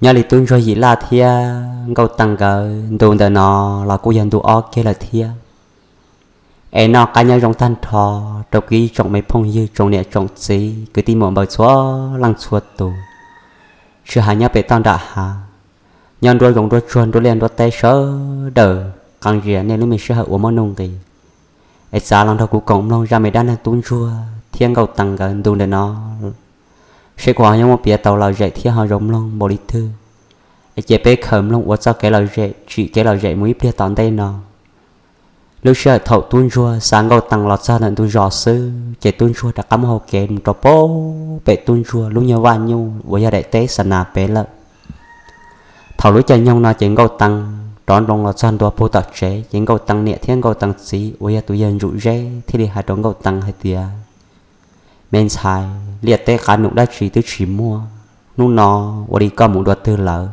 Nyob li tub ntsuag Yim Laj thiab Nkauj Taas nkawd ntu ntawm no los kuj yog ntu ob kiag lawm thiab. Es noj qab nyob zoo tag nrho rau kuv ib tsoom me phooj ywg, tsoom niam tsoom txiv, kwv tij muam npawg txhua leej txhua tus, tsis hais nyob pem toj nram hav, nyob nruab zoov nruab tsuag nruab liaj nruab teb sawv daws, qee zaus nej lub me sij hawm uas muaj nuj nqis es txav los nrog kuv koom mloog zaj me dab neeg tub ntsuag thiab Nkauj Taas nkawd ntu ntawm no, seb kuv ho yuav muab piav tau lom zem thiab ho zoo mloog npaum li twg. Es cia peb khaws mloog ua txoj kev lom zem, tsim kev lom zem mus ib pliag tom ntej no. Lub sij hawm thaum tub ntsuag xa Nkauj Taas los txog ntawm ntug zos xwb ces tub ntsuag rov qab muab hau kev mus rau pem tub ntsuag lub nyuag vaj nyuj uas yog daim teb xa nas pem lawm. Thaum lub caij nyoog no ces Nkauj Taas rov nroos los txog ntua puag tom tsev ces Nkauj Taas niam thiab Nkauj Taas txiv uas yog tus yawg Ntsum Zeb thiaj li hais rau Nkauj Taas hais tias, Me ntxhais, liaj teb qab num dab tsi twb tsis muaj, hnub no ua li koj mus dua twg lawm,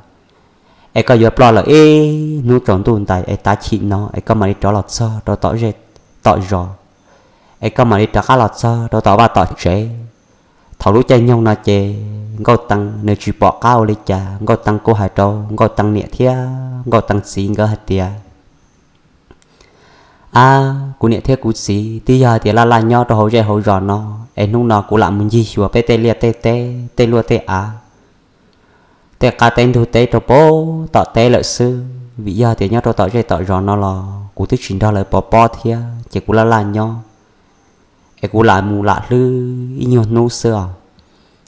es koj yuav ploj lawm ib hnub tsaus ntuj ntais es tav chim no es koj mam li rov los txog rau tom zej tom zos, es koj mam li rov qab los txog rau tom vaj tom tsev. Thaum lub caij nyoog no ces Nkauj Taas nws tsis pom qab ua li cas, Nkauj Taas kuj hais rau Nkauj Taas niam thiab Nkauj Taas txiv nkawd hais tias, Ab, kuv niam thiab kuv txiv, twb yog hais tias laj laj nyob rau hauv zej hauv zos no, es hnub no kuv lam mus ncig xyuas peb tej liaj tej teb, tej luaj tej av, tej qab teb ntug teb rau pem tom teb lawm xwb, vim yog tias nyob rau tom zej tom zos no los kuv twb tsis nrog lawv pov pob thiab ces kuv laj laj nyob, es kuv lam mus lam hlwb ib nyuag hnub xwb os.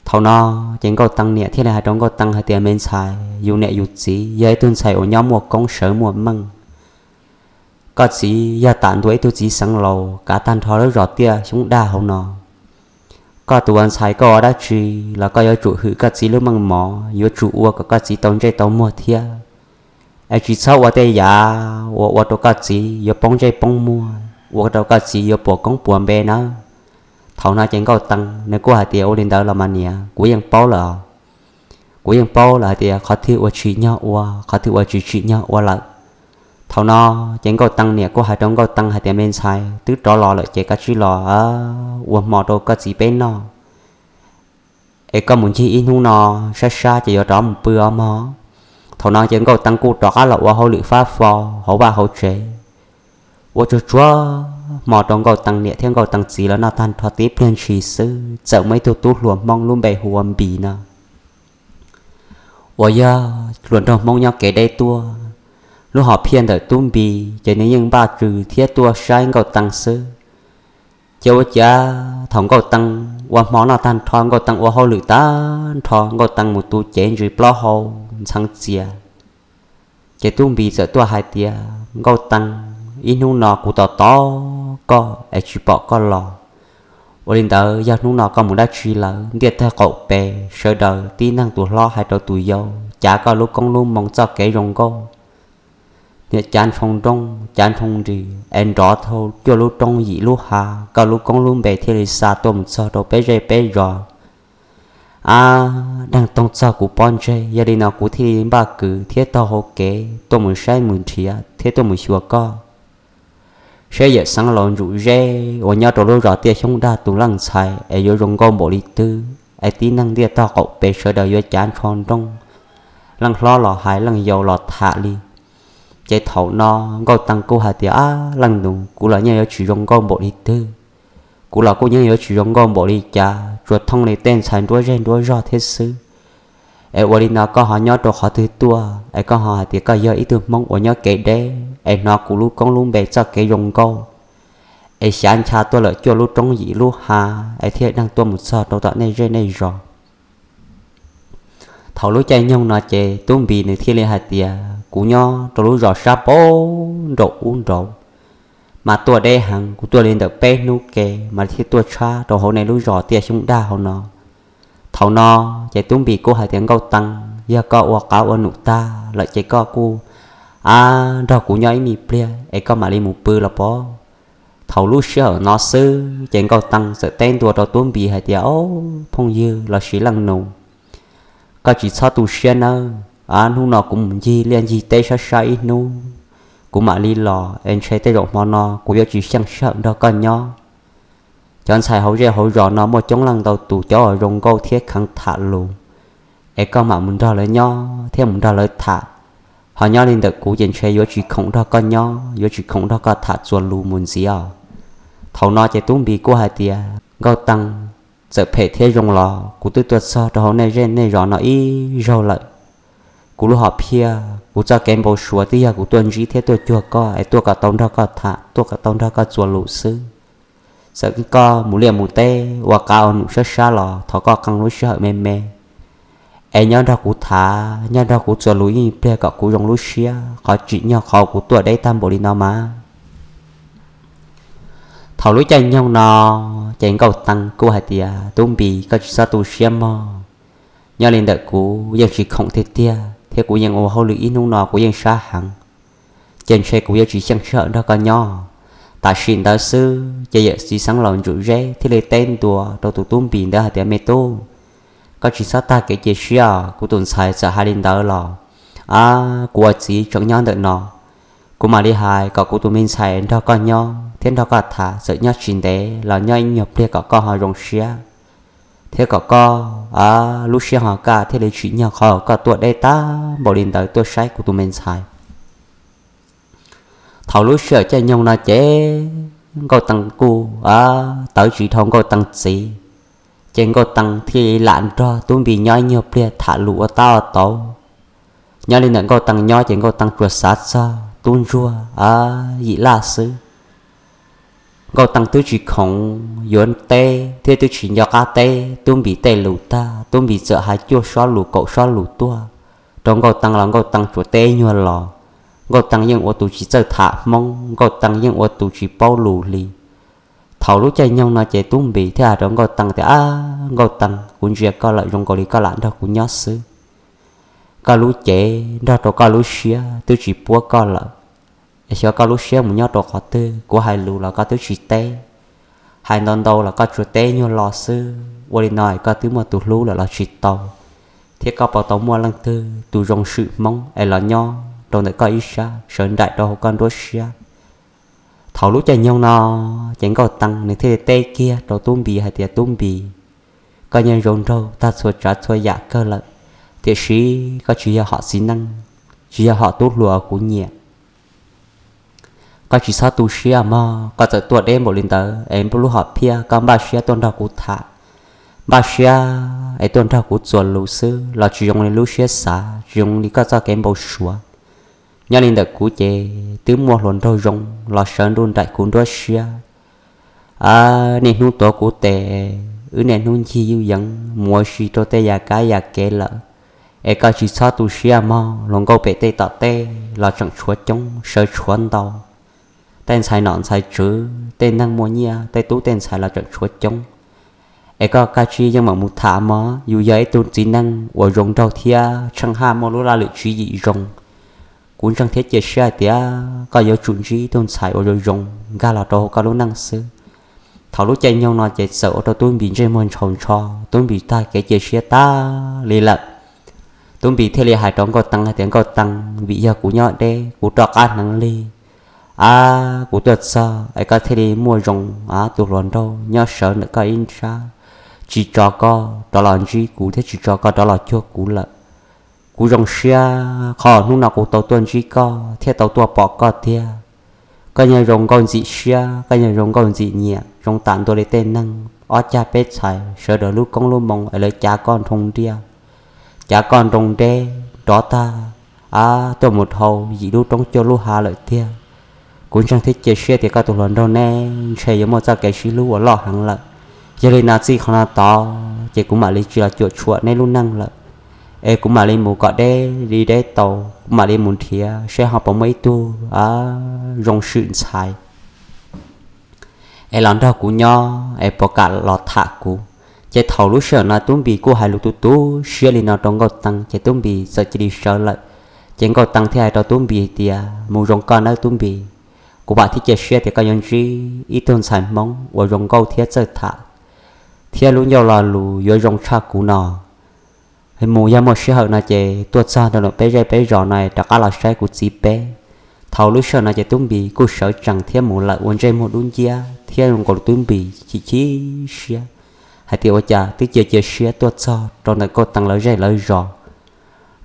Thaum no ces Nkauj Taas niam thiaj li hais rau Nkauj Taas hais tias, Me ntxhais, yus niam yus txiv yog ib tug ntxhais uas nyob muaj koob sawv muaj meej. Koj txiv yog tam ntua ib tug txiv xeev laus kav tag nrho lub zos tiaj xyoob daj hauv no. Koj tus ua ntxhais koj ua dab tsi los koj yuav tsum hwm koj txiv lub meej mom, yuav tsum ua kom koj txiv tau ntsej tau muag thiab. Es tsis txhob ua tej yam uas ua rau koj txiv yuav poob ntsej poob muag, ua rau koj txiv yuav puas koob puas npe nawb. Thaum no ces Nkauj Taas nws kuj hais tias, Ua li ntawd los mas niam, kuv yeej paub lawm. Kuv yeej paub lawm hais tias qhov twg uas tsim nyog ua, qhov twg uas tsis tsim nyog ua lawm. Thaum no ces Nkauj Taas niam kuj hais rau Nkauj Taas hais tias, Me ntxhais, twb rov los lawm ces koj cia li los ua hmo rau koj txiv peb noj, es koj mus ncig ib hnub no sab sab ces yuav rov mus pw os mog. Thaum no ces Nkauj Taas kuj rov qab los ua hauj lwm fab fo hauv vaj hauv tsev, ua tsuag tsuag hmo rau Nkauj Taas niam thiab Nkauj Taas txiv lawv noj tag nrho tib pliag ntshis xwb txawm muaj ib tug tub hluas Hmoob lub npe hu ua Npis no, uas yog hluas nraug Hmoob nyob kev deb tuaj. Lub hom phiaj ntawm Tub Npis ces nws yeej npaj kws thiab tuaj saib Nkauj Taas xwb. Ces ua cas thaum Nkauj Taas ua hmo noj tag nrho, Nkauj Taas ua hauj lwm tag nrho, Nkauj Taas mus tu cev ntsis plaub hau ntxheev txias, ces Tub Npis txawm tuaj hais tias, Nkauj Taas, ib hnub no kuv tos tos koj es tsis pom koj los. Ua li ntawd yog hnub no koj mus dab tsi lawm? Ntiaj tawg qaum pes sawv daws tib neeg tus hlob hais rau tus yau, cav koj lub koob lub moo txoj kev zoo nkauj, niam cav nrhoo nrooj cav nrhoo nris es nrov thau cuaj lub roob yim lub hav, koj lub koob lub npe thiaj li xa tuaj mus txog rau peb zej peb zos. Ab, deeg toog txog kuv pob ntseg, yog li no kuv thiaj li npaj kws thiab taug hau kev tuaj mus saib mus nrhiav thiab tuaj mus xyuas koj, saib yawm xeev laus Ntsum Zeb uas nyob rau lub zos tiaj xyoob daj tus leej ntxhais es yuav zoo nkauj npaum li twg es tib neeg ntiaj tog qaum pes sawv daws yuav cav nrho nrooj, leej hlob los hais leej yau los tham li. Ces thaum no Nkauj Taas kuj hais tias, Ab, leej nus, kuv los yeej yuav tsis zoo nkauj npaum li twg, kuv los kuj yeej yuav tsis zoo nkauj npaum li cas, tsuas thooj li tej ntxhais nruab zej nruab zog thiab xwb. Es ua li no koj ho nyob rau qhov twg tuaj es koj ho hais tias koj yog ib tug Hmoob uas nyob kev deb es hnov kuv lub koob lub npe txoj kev zoo nkauj es xyav ncha tuaj lawm cuaj lub roob yim lub hav es thiaj deeg tuaj mus txog rau tom nej zej nej zos? Thaum lub caij nyoog no ces Tub Npis nws thiaj li hais tias, Kuv nyob rau lub zos sab pab nraum ub nraud, mas tuaj deb heev, kuv tuaj li ntawm peb hnub ke mas thiaj tuaj tshab rau hauv nej lub zos tiaj xyoob daj hauv no. Thaum no ces Tub Npis kuj hais tias, Nkauj Taas, yog koj ua qav ua num tag lawm ces koj kuj, a, nrog kuv nyob ib me pliag es koj mam li mus pw los pob. Thaum lub sij hawm no xwb ces Nkauj Taas txawm teb ntua rau Tub Npis hais tias, Au, phooj ywg lossis leej nus, koj tsis txhob tu siab nawb. A, hnub no kuv mus ncig liaj ncig teb sab sab ib hnub, kuv mam li los es ntshe tej zaum hmo no kuv yuav tsis xyeej sij hawm nrog koj nyob. Cov ntxhais hauv zej hauv zos no muaj coob leej ntau tus cov uas zoo nkauj thiab kheev tham lus, es koj mam mus nrog lawv nyob thiab mus nrog lawv tham. Ho nyob li ntawm kuv ces ntshe yuav tsis khoom nrog koj nyob, yuav tsis khoom nrog koj tham txuas lus mus ntxiv os. Thaum no ces Tub Npis kuj hais tias, Nkauj Taas, txawm phem thiab zoo los kuv twb tuaj txog rau hauv nej zej nej zos no ib zaug lawm. Kuv lub hom phiaj, kuv txoj kev npau suav twb yog kuv tuaj ntsib thiab tuaj cuag koj es tuaj kom tau nrog koj tham, tuaj kom tau nrog koj txuas lus xwb. Txawm koj mus liaj mus teb ua qav ua num sab sab los thov koj qee lub sij hawm me me es nyob nrog kuv tham, nyob nrog kuv txuas lus ib pliag kom kuv zoo lub siab, qhov tsim nyog qhov kuv tuaj deb tag npaum li no mas. Thaum lub caij nyoog no ces Nkauj Taas kuj hais tias, Tub Npis, koj tsis txhob tu siab mog. Nyob li ntawm kuv yeej tsis khoom tiag tiag thiab kuv yeej ua hauj lwm ib hnub no kuv yeej sab heev. Ces ntshe kuv yuav tsis xyeej sij hawm nrog koj nyob. Tam sim ntawd xwb ces yawm txiv xeev laus Ntsuj Zeb thiaj li teb ntua rau tus Tub Npis ntawd hais tias, Me tub, koj tsis txhob tag kev cia siab, kuv tus ntxhais txawm hais li ntawd los, a, kuv ua txiv tseem nyob ntawm no, kuv mam li hais kom kuv tus me ntxhais nrog koj nyob thiab nrog koj tham, txawm nyob tsis ntev los nyob ib nyuag pliag kom koj ho zoo siab thiab kom koj lub siab ho kaj thiaj li tsim nyog qhov koj tuaj deb tag npaum li ntawd tuaj saib kuv tus me ntxhais. Thaum lub sij hawm caij nyoog no ces Nkauj Taas kuj tawv tsis dhau Nkauj Taas txiv, ces Nkauj Taas thiaj lam nrog Tub Npis nyob ib nyuag pliag tham lus ua tab ua tauv. Nyob li ntawm Nkauj Taas nyob ces Nkauj Taas tsuas xav txog tub ntsuag Yim Laj xwb. Nkauj Taas twb tsis khoom yuav teb thiab twb tsis nco qab teb Tub Npis tej lus tag, Tub Npis txawm hais cuaj sob lus kaum sob lus tuaj rau Nkauj Taas los Nkauj Taas tsuas teb nyuag los. Nkauj Taas yeej ua tus tsis txawj tham Hmoob, Nkauj Taas yeej ua tus tsis paub lus li. Thaum lub caij nyoog no ces Tub Npis thiaj hais rau Nkauj Taas tias, Ab, Nkauj Taas, kuv ntsia koj lawm zoo nkaus li koj lam nrog kuv nyob xwb. Koj lub cev nrog rau koj lub siab twb tsis puab koj lawm, es xyov koj lub siab mus nyob rau qhov twg, kuv hais lus los koj twb tsis teb. Hais ntau ntau los koj tsuas teb nyuag lo xwb, ua li no es koj twb muaj tus hlub lawm los tsis tau, thiab koj puas tau muaj leej twg tus zoo swm Hmoob es los nyob rau ntawm koj ib sab sawv nraim rau hauv koj nruab siab. Thaum lub caij nyoog no ces Nkauj Taas nws thiaj li teb kiag rau Tub Npis hais tias, Tub Npis, koj yeej zoo nraug tag txhua tsav txhua yam kawg lawm, tiam sis koj tsis yog hom txiv neej, tsis yog hom tub hluas kuv nyiam. Koj tsis txhob tu siab mog, koj txawm tuaj deb npaum li ntawd es npaj lub hom phiaj koj npaj siab tuaj nrog kuv tham, npaj siab es tuaj nrog kuv txuas lus xwb los tsis zoo li lub siab xav, tsis zoo li koj txoj kev npau suav. Nyob li ntawm kuv ces twb muaj hluas nraug zoo los sawv nruj nraim kuv nruab siab. Niaj hnub tuav kuv tes, wb niaj hnub ncig yuj yeev mus ua si rau tej yam kab yam kev lawm, es koj tsis txhob tu siab mog. Hluas nkauj pem tej tom tej los tseem tshuav coob sawv tshuav ntau, tej ntxhais nom ntxhais tswv, tej neeg muaj nyiaj, tej tub tej ntxhais los tseem tshuav coob. Es koj kav tsij yeej mam mus tham mog, yus yog ib tug txiv neej uas zoo nraug thiab tsheej haj muaj lub laj lwm tswv yim zoo. Kuv ntseeg thiab cia siab hais tias koj yuav tsum ntsib ib tug ntxhais uas zoo zoo nkag los rau hauv koj lub neej xwb. Thaum lub caij nyoog no ces txawm ua rau Tub Npis ntsej muag ntshaus ntsho, Tub Npis tag kev cia siab tag li lawm. Tub Npis thiaj li hais rau Nkauj Taas hais tias, Nkauj Taas, vim yog kuv nyob deb, kuv rov qab hneev lig, ab, kuv tuaj txog es koj thiaj li muaj zoo, ab, tus hluas nraug nyob sawv ntawm koj ib sab, tsis tso koj rov los ntsib kuv thiab tsis tso koj rov los cuag kuv lawm. Kuv zoo siab qhov hnub no kuv tau tuaj ntsib koj thiab tau tuaj pom koj tiag. Koj yog zoo nkauj ntxim siab, koj yog zoo nkauj ntxim nyiam, zoo tam ntua li tej neeg ob cag peb txhais sawv daws lub koob lub moo es lawv cav koj nroo ntiaj, cav koj nroo deb nrov tag, ab, tuaj mus dhau yim lub roob cuaj lub hav lawm tiag. Kuv ntseeg thiab cia siab tias koj tus hluas nraug neb ntshe yuav muaj txoj kev sib hlub uas loj heev lawm. Yog li no txij qhov no tod ces kuv mam li tsis los cuam tshuam neb lub neej lawm, es kuv mam li mus kom deb li deb tau, kuv mam li mus nrhiav seb ho puas muaj ib tug, a, zoo swm ntxhais es los nrog kuv nyob es puas kam los tham kuv. Ces thaum lub sij hawm no Tub Npis kuj hais lus tu tu siab li no rau Nkauj Taas ces Tub Npis txawm cia li sawv lawm. Ces Nkauj Taas thiaj hais rau Tub Npis tias, mus zoo koj nawb Tub Npis, kuv vam thiab cia siab tias koj yuav ntsib ib tug ntxhais Hmoob uas zoo nkauj thiab txawj tham, thiab lub ncauj lo lus yuav zoo tshaj kuv no. Mus yog muaj sij hawm no ces tuaj txog rau peb zej peb zos no rov qab los saib kuv txiv peb. Thaum lub sij hawm no ces Tub Npis kuj sawv tsees thiab mus lawm ua ntsej muag dub nciab thiab zoo nkaus li Tub Npis chim chim siab. hais tias ua cas twb cia cia siab tuaj txog rau ntawm Nkauj Taa lawv zej lawv zos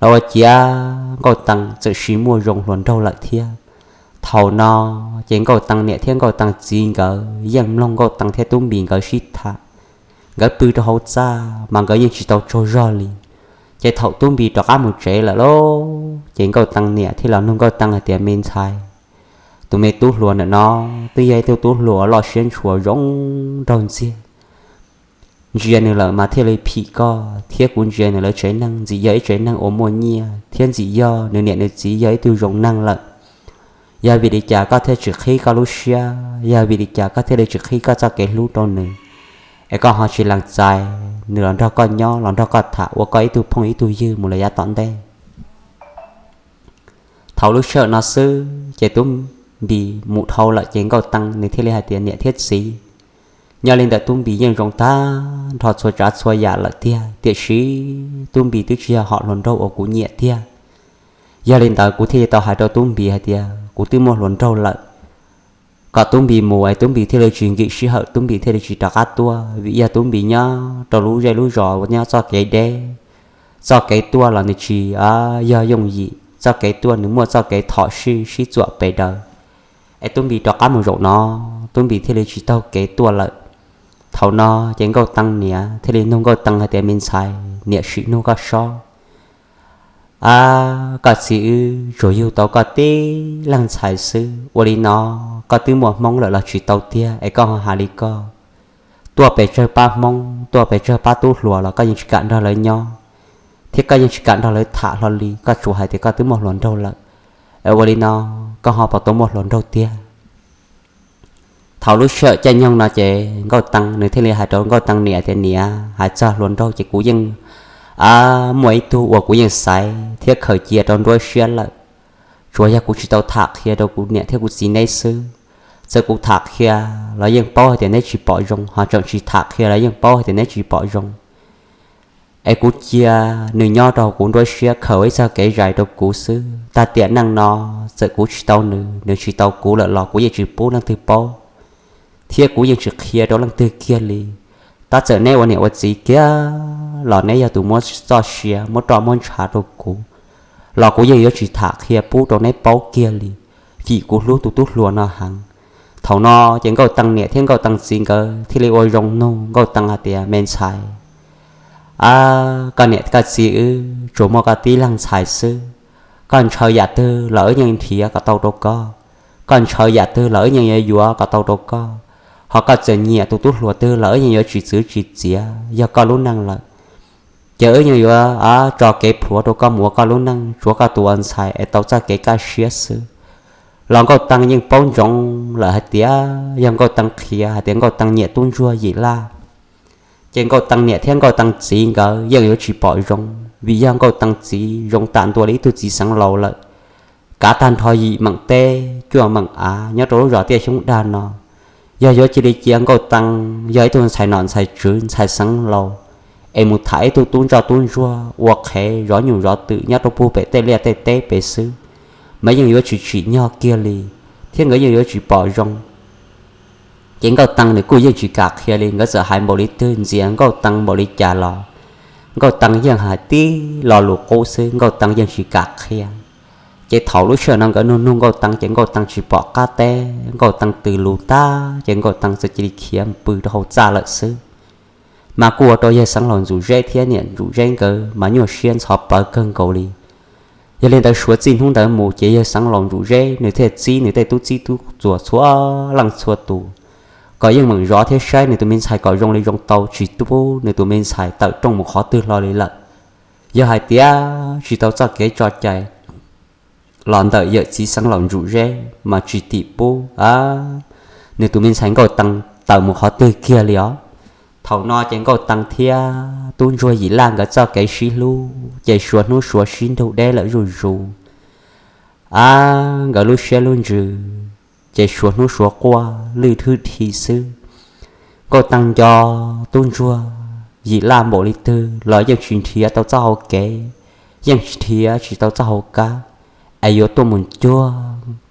los ua ciav Nkauj Taa txawm sis muaj zoo hluas nraug lawm thiab. Thaum no ces Nkauj Taa niam thiab Nkauj Taa txiv nkawd yeej mloog Nkauj Taa thiab Tub Npis nkawd sib tham. Nkawd pw rau hauv txaj mas nkawd yeej tsis tau tsaug zog li. Ces thaum Tub Npis rov qab mus tsev lawm lauj, ces Nkauj Taa niam thiaj los nug Nkauj Taa hais tias, Me ntxhais, tus me tub hluas ntawm no twb yog ib tug tub hluas loj siab ntshua zoo nraug ntxiag. Ntsia nws lawm mas thiaj li phim koj, thiab kuv ntsia nws lawv tsev neeg ntxim yog ib tsev neeg uas muaj nyiaj thiab ntxim yog nws niam nws txiv yog ib tug zoo neeg lawm. Yog vim li cas koj thiaj tsis qhib koj lub siab? Yog vim li cas koj thiaj li tsis qhib koj txoj kev hlub rau nws, es koj ho tsis lees txais nws los nrog koj nyob, los nrog koj tham, ua koj ib tug phooj ib tug ywg mus lawm yav tom ntej? Thaum lub sij hawm no xwb ces Tub Npis mus dhau lawm, ces Nkauj Taa nws thiaj li hais tias, Niam thiab txiv, nyob li ntawm Tub Npis yeej zoo tag nrho txhua tsav txhua yam lawm tiag, tiam sis Tub Npis twb tsis yog hom hluas nraug uas kuv nyiam tiag. Yog li ntawd kuv thiaj li tau hais rau Tub Npis hais tias kuv twb muaj hluas nraug lawm, kom Tub Npis mus es Tub Npis thiaj li tsis nkim sij hawm, Tub Npis thiaj li tsis rov qab tuaj, vim yog Tub Npis nyob rau lub zej lub zos uas nyob txoj kev deb, txoj kev tuaj los nws tsis yog yooj yim, txoj kev tuaj nws muaj txoj kev thom sij sib txuam pes daws. Es Tub Npis rov qab mus zaum no, Tub Npis thiaj li tsis taug kev tuaj lawm. Thaum no ces Nkauj Taa niam thiaj li nug Nkauj Taa hais tias, Me ntxhais, niam sim nug koj sob, a, koj txiv wb tsuas yug tau koj tib leeg ntxhais xwb, ua li no koj twb muaj hmoob lawm los tsis tau tiag, es koj ho hais li koj tuaj pes tsawg pab hmoob, tuaj pes tsawg pab tub hluas los koj yeej tsis kam nrog lawv nyob, thiab koj yeej tsis kam nrog lawv tham hlo li, koj tsuas hais tias koj twb muaj hluas nraug lawm. Es ua li no koj ho puas tau muaj hluas nraug tiag? Thaum lub sij hawm caij nyoog no ces Nkauj Taa nws thiaj li hais rau Nkauj Taa niam tias, Niam, hais txog hluas nraug ces kuv yeej, a, muaj ib tug uas kuv yeej xaiv thiab khaws cia rau nruab siab lawm. Tsuas yog kuv tsis tau tham qhia rau kuv niam thiab kuv txiv neb xwb. Txawm kuv tham qhia los yeej paub hais tias neb tsis pom zoo, ho tseem tsis tham qhia los yeej paub hais tias neb tsis pom zoo. Es kuv cia nws nyob rau kuv nruab siab, khaws ua ib txoj kev zais rau kuv xwb. Tag tiam neej no txawm kuv tsis tau nws, nws tsis tau kuv lawm los kuv yeej tsis pub leej twg paub, thiab kuv yeej tsis qhia rau leej twg kiag li. Tab txawm neb ua niam ua txiv kiag los neb yog tus muab txoj sia muab roj muab ntshav rau kuv, los kuv yeej yuav tsis tham qhia pub rau neb paub kiag li, vim kuv hlub tus tub hluas no heev. Thaum no ces Nkauj Taa niam thiab Nkauj Taa txiv nkawd thiaj li ua zoo nug Nkauj Taa hais tias, Me ntxhais, a, koj niam koj txiv wb tsuas muaj koj tib leeg ntxhais xwb. Koj ntshaw yam twg los wb yeej nrhiav kom tau rau koj, koj ntshaw yam twg los wb yeej yuav yuav kom tau rau koj. Ho koj txawm nyiam tus tub hluas twg los wb yeej yuav tsis txwv tsis txiav, yog koj lub neej lawm. Ces wb yeej yuav tso kev plhuav rau koj mus ua koj lub neej, tsuav koj tus ua ntxhais es tau txoj kev kaj siab xwb. Los Nkauj Taa yeej paub ntsoov lawm hais tias yog Nkauj Taa qhia hais tias Nkauj Taa nyiam tub ntsuag Yim Laj, ces Nkauj Taa niam thiab Nkauj Taa txiv nkawd yeej yuav tsis pom zoo, vim yog Nkauj Taa txiv zoo tam ntua li ib tug txiv xeev laus lawm, kav tag nrho yim meem teb cuaj meem av nyob rau lub zos Tiaj Xyoob Dag no. Yog yuav cia li cia Nkauj Taa yog ib tug ntxhais nom ntxhais tswv ntxhais xeev laus es mus tham ib tug tub ntsoj tub ntsuag ua qhev zov nyuj zov twm nyob rau puag pem tej liaj tej teb pem xwb, mas yeej yuav tsis tsim nyog kiag li, thiab nkawd yeej yuav tsis pom zoo. Ces Nkauj Taa nws kuj yeej tsis kam qhia li, nkawd txawm hais npaum li twg ntxias Nkauj Taa npaum li cas los Nkauj Taa yeej hais tib lo lus qub xwb, Nkauj Taa yeej tsis kam qhia. Ces thaum lub sij hawm no nkawd nug nug Nkauj Taa ces Nkauj Taa tsis pom qab teb, Nkauj Taa tws lus tag ces Nkauj Taa txawm cia li khiav pw rau hauv txaj lawm xwb. Mas kuj ua rau yawg xeev laus Ntxum Zeb thiab niam Ntxum Zeb nkawd mas nyuaj siab ntxhov plawv kawg nkaus li. Yog li ntawd suav txij hnub ntawd mus ces yawg xeev laus Ntxum Zeb nws thiaj txib nws tej tub txib tub txuas txhua leej txhua tus kom yeej meem zov thiab saib nws tus me ntxhais kom zoo li zoo tau, tsis pub nws tus me ntxhais tawm rooj mus qhov twg hlo li lawm. Yog hais tias tsis tau txoj kev tso cai los ntawm yawm txiv xeev laus Ntxum Zeb mas tsis tim pub nws tus me ntxhais Nkauj Taa tawm mus qhov twg kiag li os. Thaum no ces Nkauj Taa thiab tub ntsuag Yim Laj nkawd txoj kev sib hlub ces suav hnub suav sib nrug deb lawm zuj zus. A, nkawd lub siab lub ntsws ces suav hnub suav quaj lwj thwj thi xwb. Nkauj Taa nco tub ntsuag Yim Laj npaum li twg los yeej tsis nrhiav tau txoj hau kev, yeej tsis nrhiav tsis tau txoj hau kab es yuav tuaj mus cuag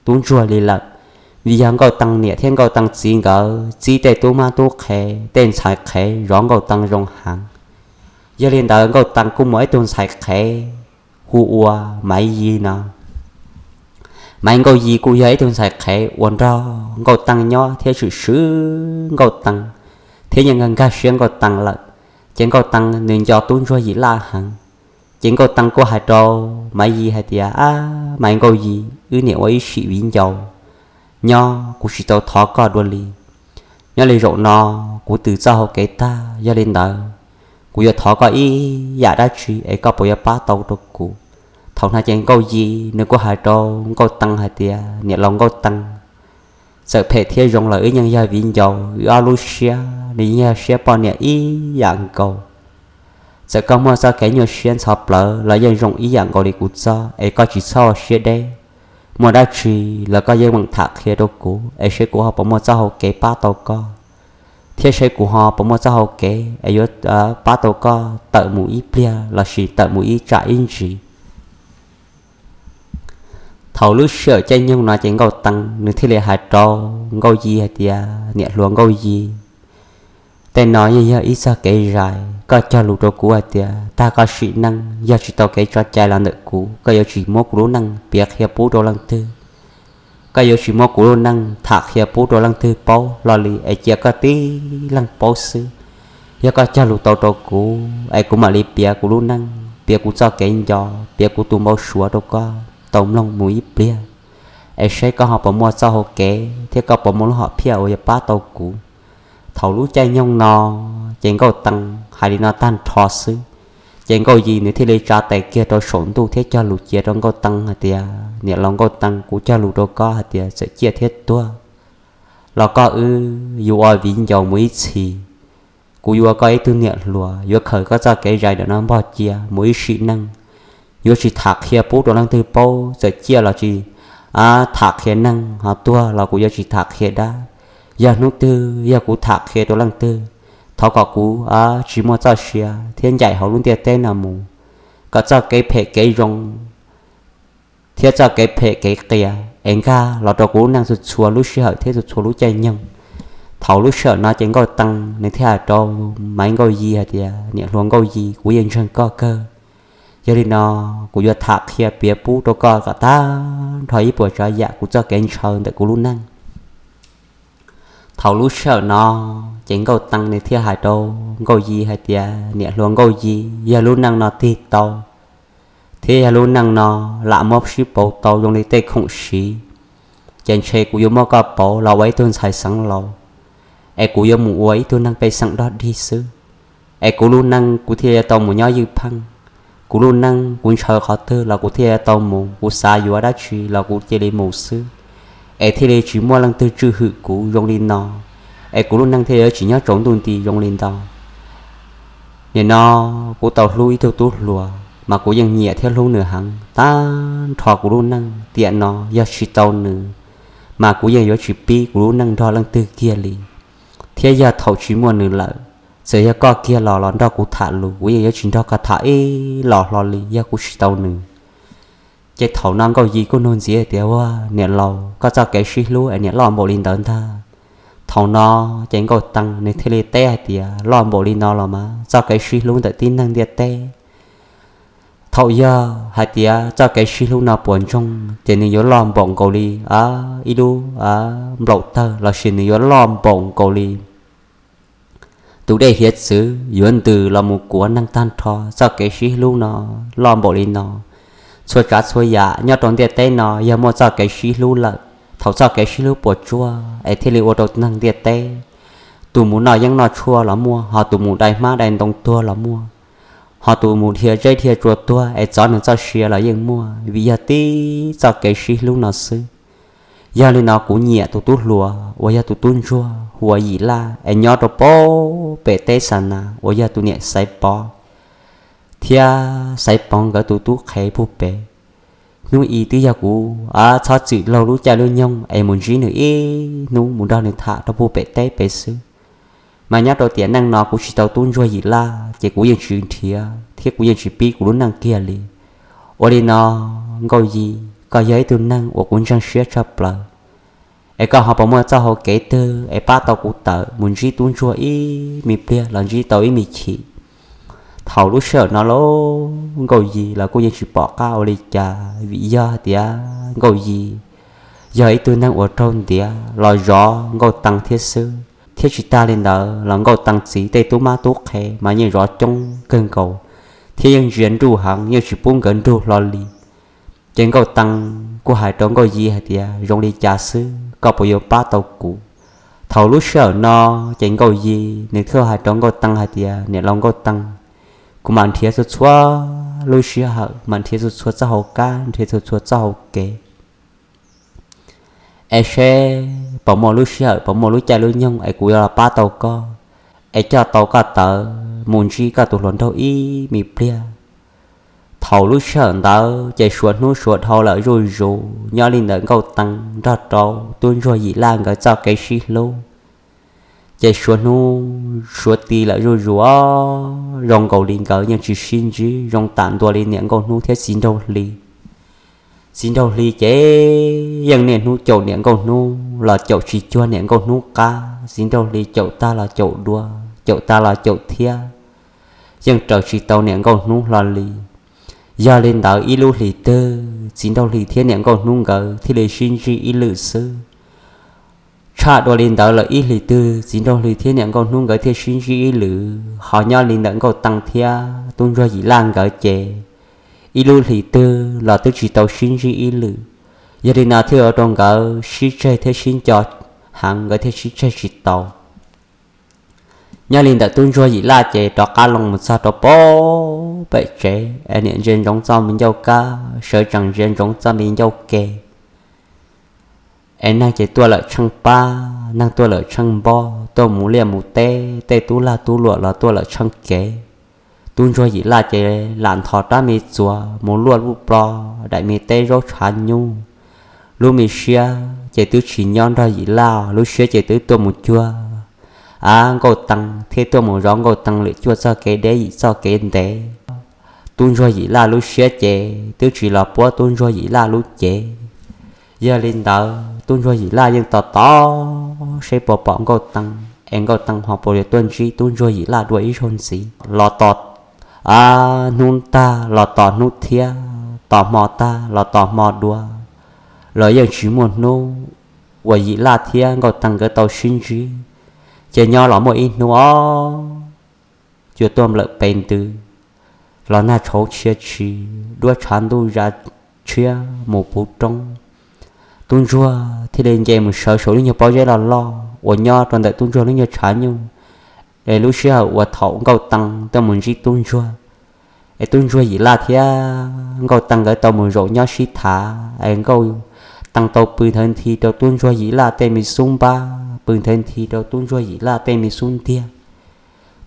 tub ntsuag li lawm. Vim yog Nkauj Tee niam thiab Nkauj Tee txiv nkawd txib tej tub mab tub qhe, tej ntxhais qhev zov Nkauj Tee zoo heev. Yog li ntawd Nkauj Tee kuj muaj ib tug ntxhais qhev hu ua Maiv Yis no. Maiv Nkauj Yis kuj yog ib tug ntxhais qhev uas nrog Nkauj Tee nyob thiab swm swv Nkauj Tee, thiab yeej nkag nkag siab Nkauj Tee lawm. Ces Nkauj Tee nws nco tub ntsuag Yim Laj heev. Ces Nkauj Tee kuj hais rau Maiv Yis hais tias, Ab, Maiv Nkauj Yis, wb niam ua ib sim viv ncaus nyob, kuv tsis tau thov koj dua li. Nyob li zaum no kuv twb txoj hau kev tag, yog li ntawd kuv yuav thov koj ib yam dab tsi es koj puas yuav pab tau rau kuv? Thaum no ces Nkauj Yis nws kuj hais rau Nkauj Tee hais tias, Niam laus Nkauj Tee, txawm phem thiab zoo los wb yeej yog viv ncaus, wb ob lub siab nws yeej yog siab poj niam ib yam nkaus. Txawm koj muaj txoj kev nyuaj siab ntxhov plawv los yeej zoo ib yam nkaus li kuv txoj, es koj tsis txhob ua siab deb. Muaj dab tsi los koj yeej meem tham qhia rau kuv es seb kuv ho puas muaj txoj hau kev pab tau koj, thiab seb kuv ho puas muaj txoj hau kev es yuav pab tau koj tawm mus ib pliag lossis tawm mus ib tsam ib ntsis. Thaum lub sij hawm caij nyoog no ces Nkauj Tee nws thiaj li hais rau Nkauj Yis hais tias, Niam hluas Nkauj Yis, tej no yeej yog ib txoj kev zais, koj cog lus rau kuv hais tias tag koj sim neej yog tsis tau kev tso cai los ntawm kuv, koj yuav tsis muab kuv lub neej piav qhia pub rau leej twg. Koj yuav tsis muab kuv lub neej tham qhia pub rau leej twg paub hlo li, es cia koj tib leeg paub xwb. Yog koj cog lus tau rau kuv es kuv mam li piav kuv lub neej, piav kuv txoj kev nco, piav kuv tus npau suav rau koj tau mloog mus ib pliag, es saib koj ho puas muaj txoj hau kev thiab koj puas muaj lub hom phiaj uas yuav pab tau kuv. Thaum lub caij nyoog no ces Nkauj Tee hais li no tag nrho xwb, ces Nkauj Yis nws thiaj li tsa tes kiag rau saum ntuj thiab cog lus cia rau Nkauj Tee hais tias, Niam laus Nkauj Tee, kuv cog lus rau koj hais tias txawm ciaj thiab tuag los koj wb yuav ua viv ncaus mus ib txhis. Kuv yuav ua koj ib tug niam hluas, yuav khaws koj txoj kev zais ntawm no npog cia mus ib sim neej. Yuav tsis tham qhia pub rau leej twg paub, txawm ciaj los tsis tham qhia neeg, ho tuag los kuv yuav tsis tham qhia dab. Yog hnub twg yog kuv tham qhia rau leej twg, thov kom kuv tsis muaj txoj sia thiab ncaim hauv lub ntiaj teb no mus, kom txoj kev phem kev zoo thiab txoj kev phem kev qias es nkag los rau kuv lub neej txhua txhua lub sij hawm thiab txhua txhua lub caij nyoog. Thaum lub sij hawm no ces Nkauj Tee nws thiaj hais rau Maiv Nkauj Yis hais tias, Niam hluas Nkauj Yis, kuv yeej ntseeg koj kawg. Yog li no kuv yuav tham qhia piav pub rau koj kom tag nrho ib puas tsav yam kuv txoj kev ntshaw ntawm kuv lub neej. Thaum lub sij hawm no ces Nkauj Tee nws thiaj hais rau Nkauj Yis hais tias, Niam hluas Nkauj Yis, yog lub neej no tig tau thiab yog lub neej no lam muab sib pauv tau zoo li tej khoom siv, ces ntshe kuv yuav muab koj pauv los ua ib tug ntxhais xeev laus, es kuv yuav mus ua ib tug neeg pej xeem dog dig xwb. Es kuv lub neej kuv thiaj yuav tau mus nyob ywj pheej. Kuv lub neej kuv ntshaw qhov twg los kuv thiaj yuav tau mus, kuv xav yuav dab tsi los kuv cia li mus xwb, es thiaj li tsis muaj leej twg tswj hwm kuv zoo li no, es kuv lub neej thiaj yuav tsis nyob tsaus ntuj nti zoo li ntawd. Nim no kuv tau hlub ib tug tub hluas mas kuv yeej nyiam thiab hlub nws heev. Tag nrho kuv lub neej tiam no yog tsis tau nws mas kuv yeej yuav tsis pib kuv lub neej nrog leej twg kiag li. Thiab yog thaum tsis muaj nws lawm, txawm yog koj kiag los los nrog kuv tham lus, kuv yeej yuav tsis nrog koj tham ib los hlo li yog kuv tsis tau nws. Ces thaum no Nkauj Yis kuj nug ntxiv hais tias, Ua, niam laus, koj txoj kev sib hlub es niam loj npaum li ntawd ntag? Thaum no ces Nkauj Tee nws thiaj li teb hais tias, Loj npaum li no los mas txoj kev sib hlub ntawm tib neeg ntiaj teb, thaum yog hais tias txoj kev sib hlub no puas ntsoog ces nws yuav loj npaum nkaus li ib lub nplaum tawg lossis nws yuav loj npaum nkaus li tus dej hiav txwv yuav ntws los mus kuav neeg tag nrho. Txoj kev sib hlub no loj npaum li no, txhua tsav txhua yam nyob rau ntiaj teb no yog muaj txoj kev sib hlub lawm, thaum txoj kev sib hlub puas tsuaj es thiaj li ua rau neeg ntiaj teb, tus mus noj yeeb noj tshuaj los muaj, ho tus mus dai hmab dai ntoo tuag los muaj, ho tus mus dhia zeb dhia tsua tuag es txov nws txoj sia los yeej muaj, vim yog tib txoj kev sib hlub no xwb. Yog li no kuv nyiam tus tub hluas uas yog tus tub ntsuag hu ua Yim Laj es nyob rau pem teb Xa Nas uas yog tus niam Xaiv Pov thiab Xaiv Pov nkawd tus tub qhev puag pem. Hnub i twb yog kuv txhob txwm laug lub caij lub nyoog es mus ntsib nws ib hnub mus nrog nws tham rau puag pem teb pem xwb. Mas nyob rau tiam neej no kuv tsis tau tub ntsuag Yim Laj ces kuv yeej tsis nrhiav thiab kuv yeej tsis pib kuv lub neej kiag li. Ua li no, Nkauj Yis, koj yog ib tug neeg uas kuv ntseeg siab tshaj plaws, Es koj ho puas muaj txoj hau kev twg es pab tau kuv tawm mus ntsib tub ntsuag ib me pliag los ntsib tau ib me chim? Thaum lub sij hawm no lauj, Nkauj Yig los kuj yeej tsis pom qab ua li cas, vim yog hais tias Nkauj Yig yog ib tug neeg uas raug ntiav los zov Nkauj Taas thiab xwb. Thiab tsis tag li ntawd los Nkauj Taas txiv tej tub mab tub qhe mas yeej zov coob kawg nkaus, thiab yeej ntsia nruj heev, yeej tsis pub nkawd nrug hlo li. Ces Nkauj Taas kuj hais rau Nkauj Yig hais tias, zoo li cas xwb, koj puas yuav pab tau kuv? Thaum lub sij hawm no, ces Nkauj Yig nws thiaj hais rau Nkauj Taas hais tias, niam laus Nkauj Taas, kuv mam nrhiav txhua txhua lub sij hawm, mam nrhiav txhua txhua txoj hau kab, nrhiav txhua txhua txoj hau kev, es seb puas muaj lub sij hawm, puas muaj lub caij lub nyoog es kuv yuav los pab tau koj, es coj tau koj tawm mus ntsib koj tus hluas nraug ib me pliag. Thaum lub sij hawm ntawd ces suav hnub suav dhau lawm zuj zus, nyob li ntawm Nkauj Taas nrog rau tub ntsuag Yim Laj nkawd txoj kev sib hlub ces suav hnub suav ti lawm zuj zus os. Zoo nkaus li nkawd yeej tsis sib ntsib, zoo tam ntua li niam Nkauj Hnub thiab txiv nraug Hli. Txiv nraug Hli ces yeej niaj hnub caum niam Nkauj Hnub los caum tsis cuag niam Nkauj Hnub qab, txiv nraug Hli caum tag los caum dua, caum tag los caum thiab, yeej raws tsis tau niam Nkauj Hnub hlo li. Yog li ntawd ib lub hlis twg txiv nraug Hli thiab niam Nkauj Hnub nkawd thiaj li sib ntsib ib lwm xwb. Tshaj dua li ntawd lawm ib hlis twg txiv nraug Hli thiab niam Nkauj Hnub nkawd thiaj sib ntsib ib lwm, ho nyob li ntawm Nkauj Taas thiab tub ntsuag Yim Laj nkawd ces ib lub hlis twg los twb tsis tau sib ntsib ib lwm. Yog li no thiaj ua rau nkawd sib tseg thiab sib nco heev, nkawd thiaj sib tseg tsis tau. Nyob li ntawm tub ntsuag Yim Laj ces rov qab los mus txog rau pem tsev es niam ntsia ntsoov txoj me ncauj kab, sawv tsees ntsia ntsoov txoj me ncauj ke. Es neeg ces tuaj lawm tsheej pab, neeg tuaj lawm tsheej npoj, tuaj mus liaj mus teb, tej tub lag tub luam los tuaj lawm tsheej kev. Tub ntsuag Yim Laj ces lam nthos rab me txuas mus luaj lub plo, daim me teb zaub tshav nyuj. Lub me siab ces twb tsis nyob nrog Yim Laj, lub siab ces twb tuaj mus cuag a Nkauj Taas thiab tuaj mus zov Nkauj Taas lwm cuaj txoj kev deb yim txoj kev ntev. Tub ntsuag Yim Laj lub siab ces twb tsis los puab tub ntsuag Yim Laj lub cev. Yog li ntawd tub ntsuag Yim Laj yeej tos tos seb puas pom Nkauj Taas es Nkauj Taas ho puas yuav tuaj ntsib tub ntsuag Yim Laj dua ib zaug ntxiv. Los tos hnub tag los tos hnub thiab, tos hmo tag los tos hmo dua, los yeej tsis muaj hnub uas Yim Laj thiab Nkauj Taas nkawd tau sib ntsib. Ces nyob los muaj ib hnub os, cua tuaj nplawm pes ntws, los nag tshauv tshia tshis, duab tshav ntuj za tshiab mus puv roob. Tub ntsuag thiaj li nce mus sawv saum lub nyuag pob zeb loj loj uas nyob rau ntawm tub ntsuag lub nyuag tshav nyuj, es lub sij hawm uas thaum Nkauj Taas tuaj mus ntsib tub ntsuag, es tub ntsuag Yim Laj thiab Nkauj Taas nkawd tau mus zaum nyob sib tham, es Nkauj Taas tau pw nthawv nthi rau tub ntsuag Yim Laj tej me xub npab, pw nthawv nthi rau tub ntsuag Yim Laj tej me xub ntiag.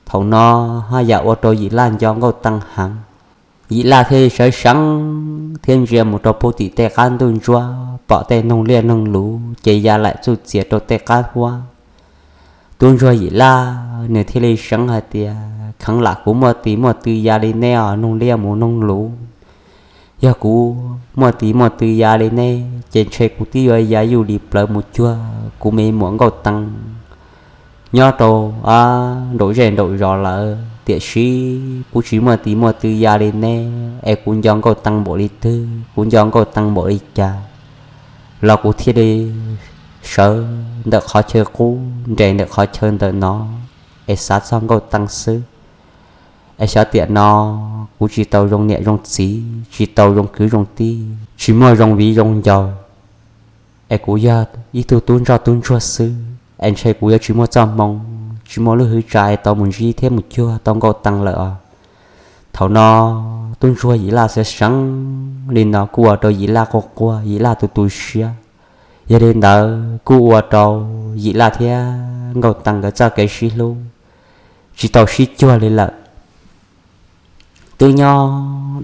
Thaum no haj yam ua rau Yim Laj nco Nkauj Taas heev. Yim Laj thiaj sawv seev thiab ntsia mus rau puag tim tej qab ntuj ntsuab, pom tej noog liaj noog luv ces ya laim txuj txias rau tej qab huab. Tub ntsuag Yim Laj nws thiaj li seev hais tias, kheev lam kuv muaj tis muaj tw ya li neb os noog liaj mus noog luv. Yog kuv muaj tis muaj tw ya li neb ces ntshe kuv twb yuav ya yuj li plawv mus cuag kuv me muam Nkauj Taas nyob rau nraum zej nraum zos lawm. Tiam sis kuv tsis muaj tis muaj tw ya li neb, es kuv nco Nkauj Taas npaum li twg, kuv nco Nkauj Taas npaum li cas, los kuv thiaj li sawv ntawm qhov chaw qub nres ntawm qhov chaw ntawm no es xav txog Nkauj Taas xwb. Es xyov tiam no kuv tsis tau zoo niam zoo txiv, tsis tau zoo kwv zoo tij, tsis muaj zoo viv zoo ncaus, es kuv yog ib tug tub ntsoj tub ntsuag xwb, es ntshe kuv yuav tsis muaj txoj hmoo, tsis muaj lub hwv tsa es tau mus ntsib thiab mus cuag tau Nkauj Taas lawm os. Thaum no tub ntsuag Yim Laj xav seev li no kuj ua rau Yim Laj quaj quaj, Yim Laj tu tu siab. Yog li ntawd kuj ua rau Yim Laj thiab Nkauj Taas nkawd txoj kev sib hlub tsis tau sib cuag li lawm. Twb nyob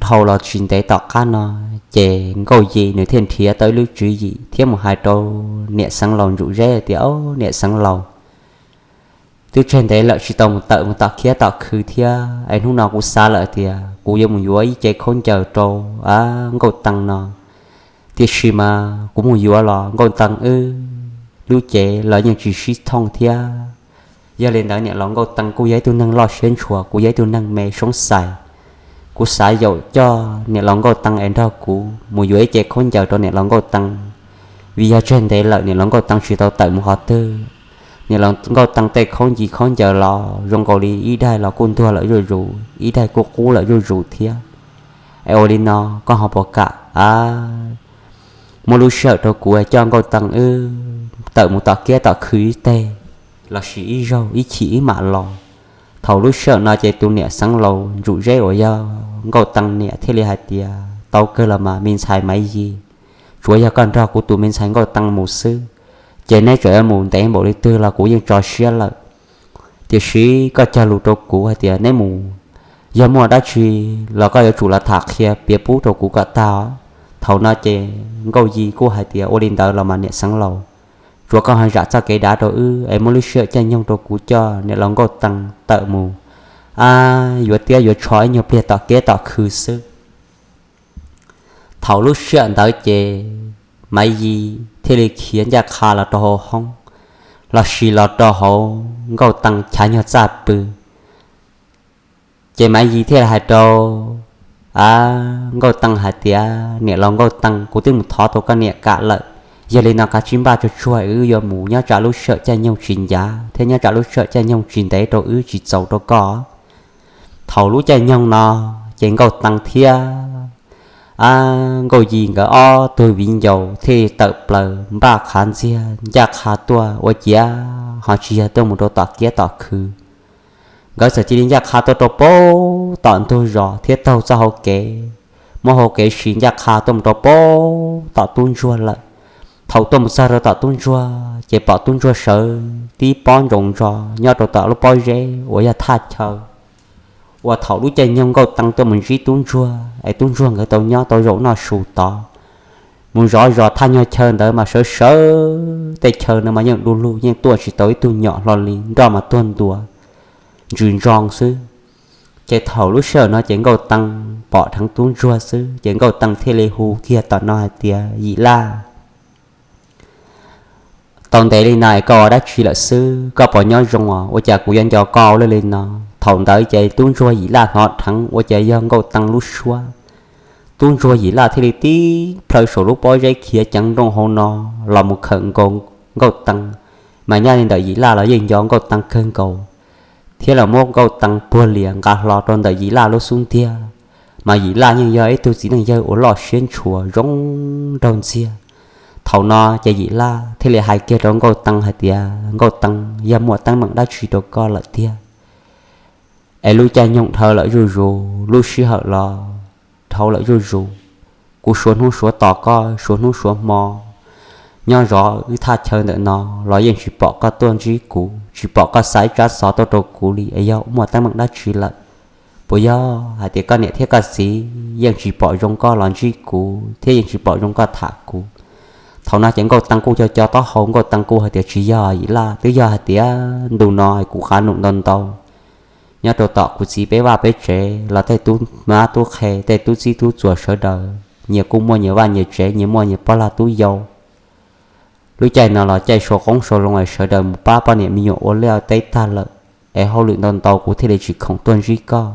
dhau los tsis ntev tom qab no, ces Nkauj Yim nws thiaj nrhiav tau ib lub tswv yim thiab mus hais rau niam xeev laus Ntsuj Zeb tias, Au, niam xeev laus, twb tseg ntev lawm tsis tau mus tawm mus tom khiab tom khw thiab, es hnub no kuv xav lawm tias kuv yuav mus yuav ib ce khaub ncaws rau Nkauj Taas no. Tiam sis mas kuv mus yuav los Nkauj Taas wb lub cev los yeej tsis sib thooj thiab. Yog li ntawd niam laus Nkauj Tee kuj yog ib tug neeg loj siab ntshua, kuv yog ib tug neeg me soob xais. Kuv xav yaum coj niam laus Nkauj Tee es nrog kuv mus yuav ib ce khaub ncaws rau niam laus Nkauj Tee, vim yog tseg ntev lawm niam laus Nkauj Tee tsis tau tawm mus qhov twg. Niam laus Nkauj Tee tej khaub ncaws khaub ncaws los zoo nkaus li ib daim los kuj ntuag lawm zuj zus, ib daim kuj qub lawm zuj zus thiab. Es ua li no koj ho puas kam a muab lub sij hawm rau kuv coj Nkauj Tee wb tawm mus tom kiab tom khw ib teg, los sis ib zaug ib chim wb mam los. Thaum lub sij hawm no ces tus niam xeev laus Ntsuj Zeb uas yog Nkauj Tee niam thiaj li hais tias, tau kawg los mas me ntxhais Maiv Yis, tsuav yog koj nrog kuv tus me ntxhais Nkauj Tee mus xwb, ces neb tseem yuav mus ntev npaum li twg los kuv yeej tso siab lawm. Tiam sis koj cog lus rau kuv hais tias neb mus, yog muaj dab tsi los koj yuav tsum los tham qhia piav pub rau kuv kom tag. Thaum no ces Nkauj Yis kuj hais tias, ua li ntawd los mas niam xeev laus, tsuav koj ho zam txoj kev dav rau wb es muab lub sij hawm caij nyoog rau kuv coj niam laus Nkauj Tee tawm mus a yuav tiab yuav tsho ib nyuag pliag tom kiab tom khw xwb. Thaum lub sij hawm ntawd ces Maiv Yis thiaj li khiav ncaj qha los rau hauv hoob, los sis los rau hauv Nkauj Tee chav nyuag txaj pw. Ces Maiv Yis thiaj li hais rau a Nkauj Tee hais tias, niam laus Nkauj Tee, kuv twb mus thov tau koj niam kam lawm, yog li no kav tsij npaj tsuag tsuag wb yuav mus, nyob tsam lub sij hawm caij nyoog tsis ncav thiab nyob tsam lub sij hawm caij nyoog tsis ntev rau wb tsis txaus rau koj. Thaum lub caij nyoog no ces Nkauj Tee thiab a Nkauj Yis nkawd ob tug viv ncaus thiaj li tawm plaws npaj qhav ntxiag ncaj qha tuaj ua ciav ho tsis yog tuaj mus rau tom kiab tom khw. Nkawd txawm cia li ncaj qha tuaj rau pem tom ntug zos thiab taug txoj hau kev, muab hau kev sim ncaj qha tuaj mus rau pem tom tub ntsuag lawm. Thaum tuaj mus txog rau tom tub ntsuag ces pom tub ntsuag sawv tib pob ntsoos ntso nyob rau tom lub pob zeb uas yog thaj chaw uas thaum lub caij nyoog Nkauj Tee tuaj mus ntsib tub ntsuag es tub ntsuag nkawd tau nyob tau zaum noj su tod. Mus zov zos thaj nyuag chaw ntawd mas sawv sawv, tej chaw ntawd mas yeej du lug yeej tuaj tsis tau ib tug nyom hlo li, nroj mas tuag ntua ntsws ntsoog xwb. Ces thaum lub sij hawm no ces Nkauj Tee pom dheev tub ntsuag xwb ces Nkauj Tee thiaj li hu kiag tom no hais tias, Yim Laj, tau ntev li no es koj ua dab tsi lawm xwb? Koj puas nyob zoo os? Ua cas kuv yuav nco koj ua luaj li no? Thaum ntawd ces tub ntsuag Yim Laj hnov dheev ua cas yog Nkauj Tee lub suab. Tub ntsuag Yim Laj thiaj li tib plhaw saum lub pob zeb khiav ceev nrooj hauv no los mus khawm nkaus Nkauj Tee, mas nyob li ntawm Yim Laj los yeej nco Nkauj Tee kawg nkaus, thiab los muab Nkauj Tee puag lias nqa hlo rau ntawm Yim Laj lub xub ntiag. Mas Yim Laj yeej yog ib tug txiv neej yawg uas loj siab ntshua zoo nraug ntxiag. Thaum no ces Yim Laj thiaj li hais kiag rau Nkauj Tee hais tias, Nkauj Tee, yog muaj teeb meem dab tsi rau koj lawm tiag? Es lub caij nyoog dhau lawm zuj zus, lub sij hawm los dhau lawm zuj zus. Kuv suav hnub suav tos koj, suav hnub suav hmo nyob zov wb thaj chaw ntawm no los yeej tsis pom koj tuaj ntsib kuv, tsis pom koj xa ib tsab xov tuaj rau kuv li, es yog muaj teeb meem dab tsi lawm? Puas yog hais tias koj niam thiab koj txiv yeej tsis pom zoo koj los ntsib kuv thiab yeej tsis pom zoo koj tham kuv? Thaum no ces Nkauj Tee kuj co co taub hau, Nkauj Tee kuj hais tias, tsis yog Yim Laj, twb yog hais tias ntu no kuv qab num ntau ntau, nyob rau tom kuv txiv peb vaj peb tsev los tej tub mab tub qhe, tej tub txib tub txuas sawv daws nyias kuj muaj nyias vaj nyias tsev, nyias muaj nyias pog lag tub yau. Lub caij no los caij sau qoob sau loo es sawv daws mus pab poj niam me nyuam ua liaj teb tag lawm, es hauj lwm ntau ntau kuv thiaj li tsis khoom tuaj ntsib koj.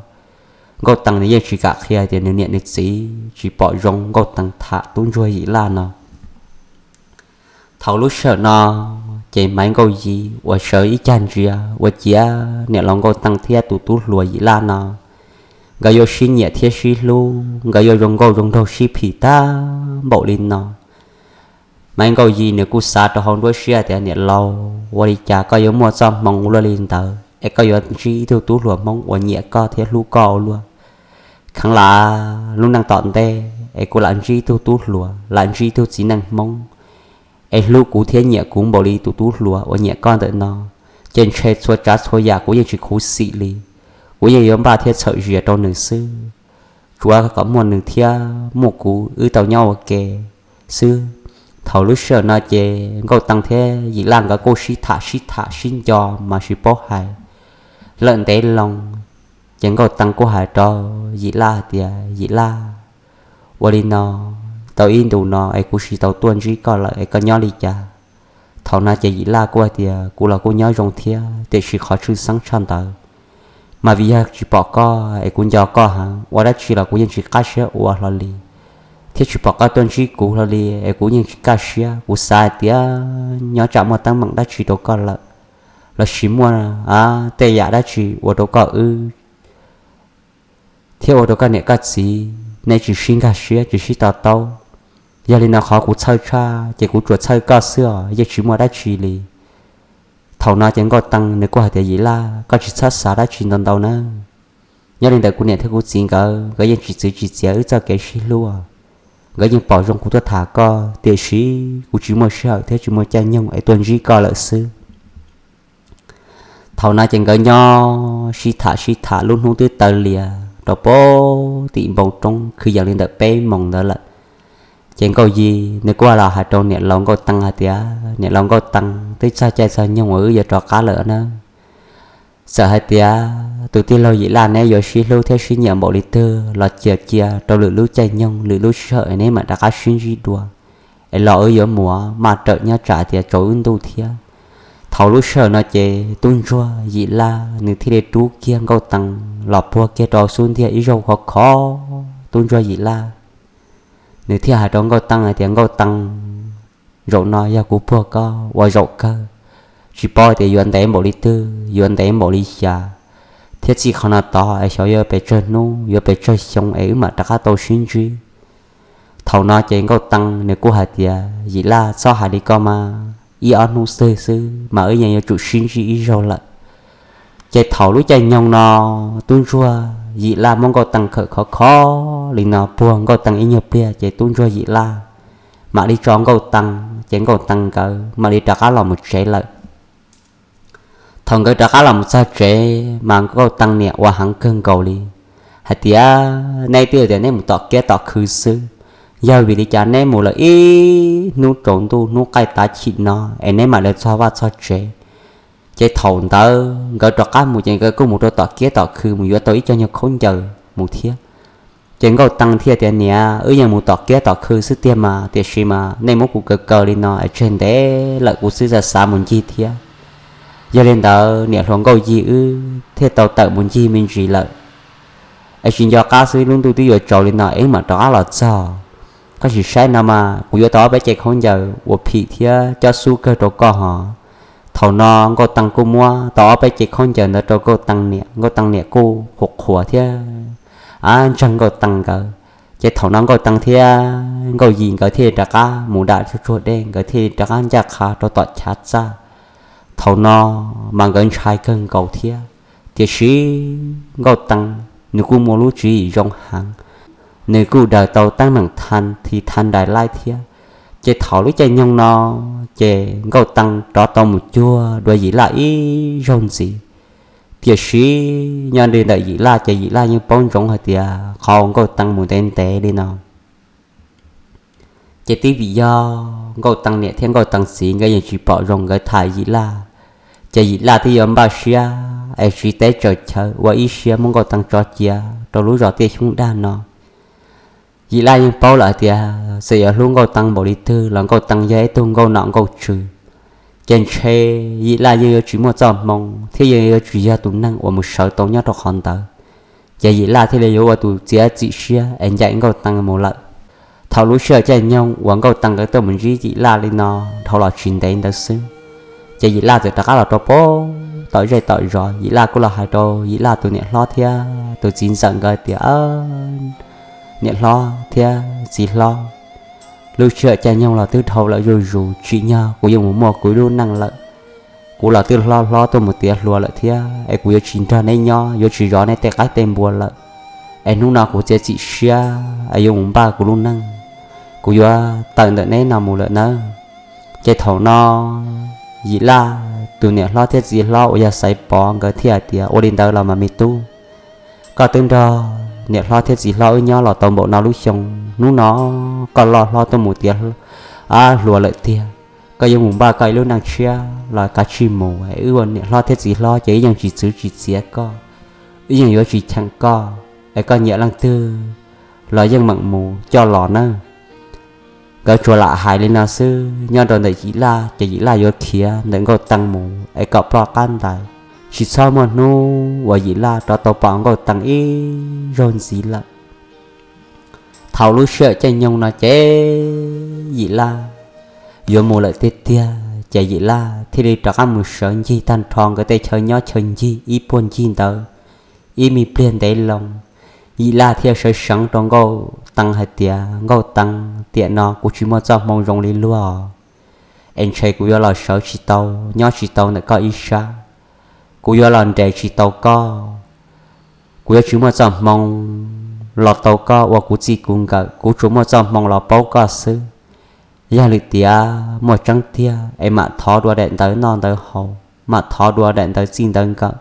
Nkauj Tee nws yeej tsis kam qhia tias nws niam nws txiv tsis pom zoo Nkauj Tee tham tub ntsuag Yim Laj no. Thaum lub sij hawm no ces Maiv Nkauj Yis uas sawv ib cag ntsia ua ciav niam laus Nkauj Tee thiab tus tub hluas Yim Laj no nkawd yuav sib nyiam thiab sib hlub, nkawd yuav zoo nkauj zoo nraug sib phim tag npaum li no. Maiv Nkauj Yis nws kuj xav rau hauv nruab siab tias, niam laus, ua li cas koj yuav muaj txoj hmoo ua luaj li ntawd es koj yuav ntsib ib tug tub hluas Hmoob uas nyiam koj thiab hlub koj ua luaj? Kheev lam lub neej tom ntej es kuv lam ntsib ib tug tub hluas, lam ntsib ib tug txiv neej Hmoob es hlub kuv thiab nyiam kuv npaum li tus tub hluas uas nyiam koj ntawm no, ces ntshe txhua tsav txhua yam kuv yeej tsis khuv xim li. Kuv yeej yuav npaj thiab txhawm zias rau nws xwb, tsuav kom muaj nws thiab muaj kuv wb tau nyob ua ke xwb. Thaum lub sij hawm no ces Nkauj Tee thiab Yim Laj nkawd kuj sib tham sib tham sib nco mas tsis paub hais lawm ntev loo. Ces Nkauj Tee kuj hais rau Yim Laj hais tias, Yim Laj, ua li no, tau ib ntus no es kuv tsis tau tuaj ntsib koj lawm es koj nyob li cas? Thaum no ces Yim Laj kuj hais tias, Kuv los kuj nyob zoo thiab, tiam sis qhov tshwj xeeb tshaj ntawd mas vim yog tsis pom koj es kuv nco koj heev, ua dab tsi los kuv yeej tsis qab siab ua hlo li, thiab tsis pom koj tuaj ntsib kuv hlo li es kuv yeej tsis kaj siab. Kuv xav hais tias nyob tsam muaj teeb meem dab tsi rau koj lawm, lossis muaj tej yam dab tsi ua rau koj wb thiab ua rau koj niam koj txiv nej tsis sib nkag siab, tsis sib to taub. Yog li no qhov kuv txhawj tshaj ces kuv tsuas txhawj koj xwb os, yeej tsis muaj dab tsi li. Thaum no ces Nkauj Tee nws kuj hais tias, Yim Laj, koj tsis txhob xav dab tsi ntau ntau nawb. Nyob li ntawm kuv niam thiab kuv txiv nkawd, nkawd yeej tsis txwv tsis txiav wb txoj kev sib hlub. Nkawd yeej pom zoo kuv tuaj tham koj, tiam sis kuv tsis muaj sij hawm thiab tsis muaj caij nyoog es tuaj ntsib koj lawm xwb. Thaum no ces nkawd nyob sib tham sib tham, lub hnub twb taw lias rau pem tim npoo roob, kwv yees li ntawm peb moos ntawd lawm. Ces Nkauj Yim nws kuj los hais rau niam laus Nkauj Tee hais tias, Niam laus Nkauj Tee, twb txog caij txog nyoog uas wb yuav rov qab lawm nawb. Txawm hais tias tus tij laug Yim Laj neb yuav sib hlub thiab sib nyiam npaum li twg los cia cia rau lwm lub caij nyoog lwm lub sij hawm neb mam rov qab sib ntsib dua, es los wb yuav mus maj rawm nyob tsam tias tsaus wb ntuj thiab. Thaum lub sij hawm no ces tub ntsuag Yim Laj nws thiaj li rub kiag Nkauj Tee los puag kiag rau xub ntiag ib zaug khov kho. Tub ntsuag Yim Laj nws thiaj hais rau Nkauj Tee hais tias, Nkauj Tee, zaum no yog kuv puag koj ua zaum kawg, tsis paub tias yuav ntev npaum li twg, yuav ntev npaum li cas, thiab txij qhov no tod es xyov yuav pes tsawg hnub yuav pes tsawg xyoo es wb mam rov qab tau sib ntsib. Thaum no ces Nkauj Tee nws kuj hais tias, Yim Laj, txhob hais li koj mas, ib ob hnub xwb xwb mas wb yeej yuav tsum sib ntsib ib zaug lawm. Ces thaum lub caij nyoog no tub ntsuag Yim Laj muab Nkauj Tee khawm khov kho li no puag Nkauj Tee ib nyuag pliag ces tub ntsuag Yim Laj mam li tso Nkauj Tee, ces Nkauj Tee nkawd mam li rov qab los mus tsev lawm. Thaum nkawd rov qab los mus txog tsev mas Nkauj Tee niam ua heev kawg nkaus li hais tias, Neb twb tias neb mus tom kiab tom khw xwb, yog vim li cas neb mus lawm ib hnub tsaus ntuj hnub qaij tav chim no es neb mam li txog vaj txog tsev? Ces thaum ntawd nkawd rov qab mus ces nkawd kuj mus rau tom kiab tom khw mus yuav tau ib co nyuag khaub ncaws mus thiab. Ces Nkauj Tee thiaj tias, Niam, wb yeej mus tom kiab tom khw xwb tiag mas, tiam sis mas nej muab kuv kaw kaw li no es tseg ntev lawm kuv xwb xav xav mus ncig thiab. Yog li ntawd niam hluas Nkauj Yim wb thiaj tau tawm mus ncig me ntsis lawm. Es tsis nco qab xwb lub ntuj twb yuav tsaus li no es wb mam rov qab los txog. Koj sim saib no mas kuv yuav tau ob peb ce khaub ncaws uas phim thiab cob xub kawg rau koj hos. Thaum no Nkauj Tee kuj muab tau ob peb ce khaub ncaws ntawd rau Nkauj Tee niam, Nkauj Tee niam kuj qhuas qhuas thiab ntseeg Nkauj Tee nkawd. Ces thaum no Nkauj Tee thiab Nkauj Yim nkawd thiaj li rov qab mus dam tsuag tsuag dej, nkawd thiaj li rov qab ncaj qha rau tom chav txaj. Thaum no mas nkawd ntshai kawg nkaus thiab, tiam sis Nkauj Tee nws kuj muaj lub tswv yim zoo heev, nws kuj daws tau teeb meem tha thi tha nrais laib thiab. Ces thaum lub caij nyoog no ces Nkauj Tee rov tau mus cuag dua Yim Laj ib zaug ntxiv. Tiam sis nyob li ntawm Yim Laj ces Yim Laj yeej paub ntsoov hais tias qhov Nkauj Tee mus ntev ntev li no ces twb vim yog Nkauj Tee niam thiab Nkauj Tee txiv nkawd yeej tsis pom zoo nkawd tham Yim Laj. Ces Yim Laj twb yuav npaj siab es tsiv teb tsaws chaw ua ib siab muab Nkauj Tee tso cia rau lub zos Tiaj Xyoob Dag no. Yim Laj yeej paub lawm hais tias txawm yuav hlub Nkauj Tee npaum li twg los Nkauj Tee yog ib tug nkauj nom nkauj tswv, ces ntshe Yim Laj yeej yuav tsis muaj txoj hmoo thiab yeej yuav tsis yog tus neeg uas mus sawv tau nyob rau qhov ntawd. Ces Yim Laj thiaj li yuav ua tus txiav txim siab es ncaim Nkauj Tee mus lawm. Thaum lub sij hawm caij nyoog uas Nkauj Tee nkawd tuaj mus ntsib Yim Laj li no dhau los tsis ntev ntawd xwb, ces Yim Laj txawm rov qab los rau pem tom zej tom zos. Yim Laj kuj los hais rau Yim Laj tus niam hlob thiab tus txiv ntxawm nkawd tias, Niam hlob thiab txiv hlob, lub sij hawm caij nyoog los twb dhau lawm zuj zus, tsim nyog kuv yuav mus muaj kuv ib lub neej lawm. Kuv los twb hlob hlob tuaj mus tiav hluas lawm thiab es kuv yuav tsis nrog neb nyob, yuav tsis zov neb tej qaib tej npua lawm. Es hnub no kuv txiav txim siab es yuav mus npaj kuv lub neej, kuv yuav tawm ntawm neb no mus lawm nawb. Ces thaum no Yim Laj tus niam hlob thiab txiv hlob uas yog Xaiv Pov nkawd thiaj hais tias, Ua li ntawd los mas me tub, koj twb nrog niam hlob thiab txiv hlob wb nyob los tau npaum no lub xyoo, hnub no koj loj hlob tuaj mus tiav hluas lawm tiag, koj yuav mus npaj koj ib lub neej tshiab los kav tsij mus. Wb ua niam hlob thiab txiv hlob ces wb yeej tsis txwv tsis txiav koj, wb yeej yuav tsis cheem koj, es koj nyiam leej twg los yeej meem mus coj los nawb. Nkawd tsuas lam hais li no xwb, nyob rau ntawm Yim Laj ces Yim Laj yuav khiav ntawm Nkauj Tee mus es kom ploj qab ntais, tsis txhob muaj hnub uas Yim Laj rov tau pom Nkauj Tee ib zaug ntxiv lawm. Thaum lub sij hawm caij nyoog no ces Yim Laj yuav mus lawm tiag tiag, ces Yim Laj thiaj li rov qab mus sawv ncig tag nrho nkawd tej chaw nyob chaw ncig ib puag ncig ntawd ib me pliag ntev loo. Yim Laj thiaj sawv seev rau Nkauj Tee hais tias, Nkauj Tee, tiam no kuv tsis muaj txoj hmoo zoo li luag, es ntshe kuv yuav los sawv tsis tau, nyob tsis tau ntawm koj ib sab. Kuv yuav los nres tsis tau koj, kuv yuav tsis muaj txoj hmoo los tau koj ua kuv txij kuv nkawm, kuv tsuas muaj txoj hmoo los paub koj xwb. Yog lwm tiam muaj tseeb tiag es mam thov dua daim ntawv noj ntawv haus, mam thov dua daim ntawv txij ntawv nkawm,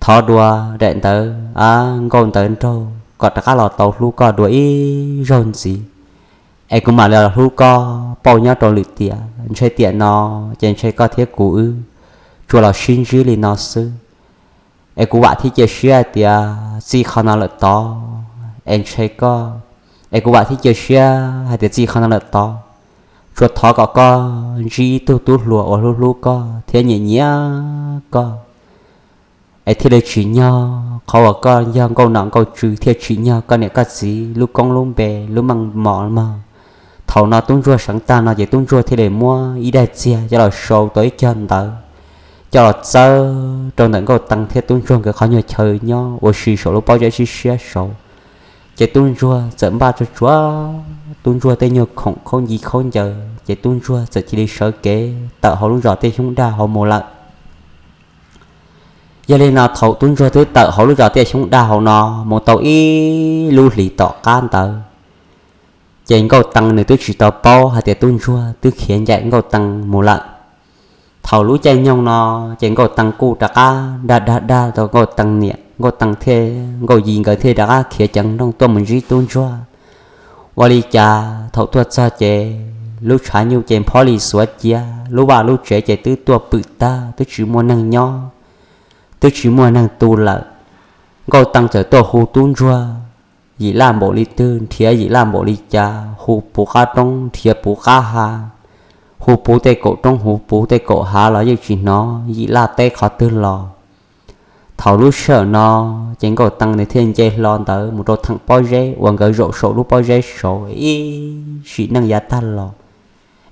thov dua daim ntawv a nkauj ntawv nraug kom rov qab los tau hlub koj dua ib zaug ntxiv, es kuv mam li los hlub koj pauj nyob rau lwm tiam. Ntshe tiam no ces ntshe koj thiab kuv wb tsuas los sib ntsib li no xwb. Es kuv vam thiab cia siab hais tias txij qhov no lawm tod, es ntshe koj, es kuv vam thiab cia siab hais tias txij qhov no lawm tod, tsuas thov kom koj ntsib ib tug tub hluas uas hlub hlub koj thiab nyiam nyiam koj, es thiaj li tsim nyog qhov uas koj yog nkauj nom nkauj tswv thiaj tsim nyog koj niam koj txiv lub koob lub npe lub meej mom mog. Thaum no tub ntsuag seev tag no ces tub ntsuag thiaj li muab ib daim txiag coj los sau tau ib co ntawv, coj los txawb rau ntawm Nkauj Tee thiab tub ntsuag nkawd qhov nyuag chaw nyob ua si saum lub pob zeb siab siab saud. Ces tub ntsuag txawm npaj tsuag tsuag tub ntsuag tej nyuag khoom khaub nci khaub ncaws, ces tub ntsuag txawm cia li sawv kev tawm hauv lub zos Tiaj Xyoob Daj hauv mus lawm. Yog li no thaum tub ntsuag twb tawm hauv lub zos Tiaj Xyoob Daj hauv no mus tau ib lub hlis tom qab ntawd, ces Nkauj Tee nws twb tsis tau paub hais tias tub ntsuag twb khiav ncaim Nkauj Tee mus lawm. Thaum lub caij nyoog no, ces Nkauj Tee kuj rov qab dag dag dag rau Nkauj Tee niam, Nkauj Tee thiab Nkauj Yis nkawd thiaj rov qab khiav ceev nrooj tuaj mus ntsib tub ntsuag. Ua li cas thaum tuaj txog ces lub tshav nyuj ces phob li xuav cia, lub vaj lub tsev ces twb tuaj pwm tag, twb tsis muaj neeg nyob, twb tsis muaj neeg tu lawm. Nkauj Tee txawm tuaj hu tub ntsuag Yim Laj npaum li twg, nrhiav Yim Laj npaum li cas, hu puv qab roob nrhiav puv qab hav, hu puv tej kaum roob hu puv tej kaum hav los yeej tsis hnov Yim Laj teb qhov twg los. Thaum lub sij hawm no, ces Nkauj Tee nws thiaj nce hlo ntawd mus rau theem pob zeb uas nkawd zaum saum lub pob zeb saud ib sim neej yav tag los,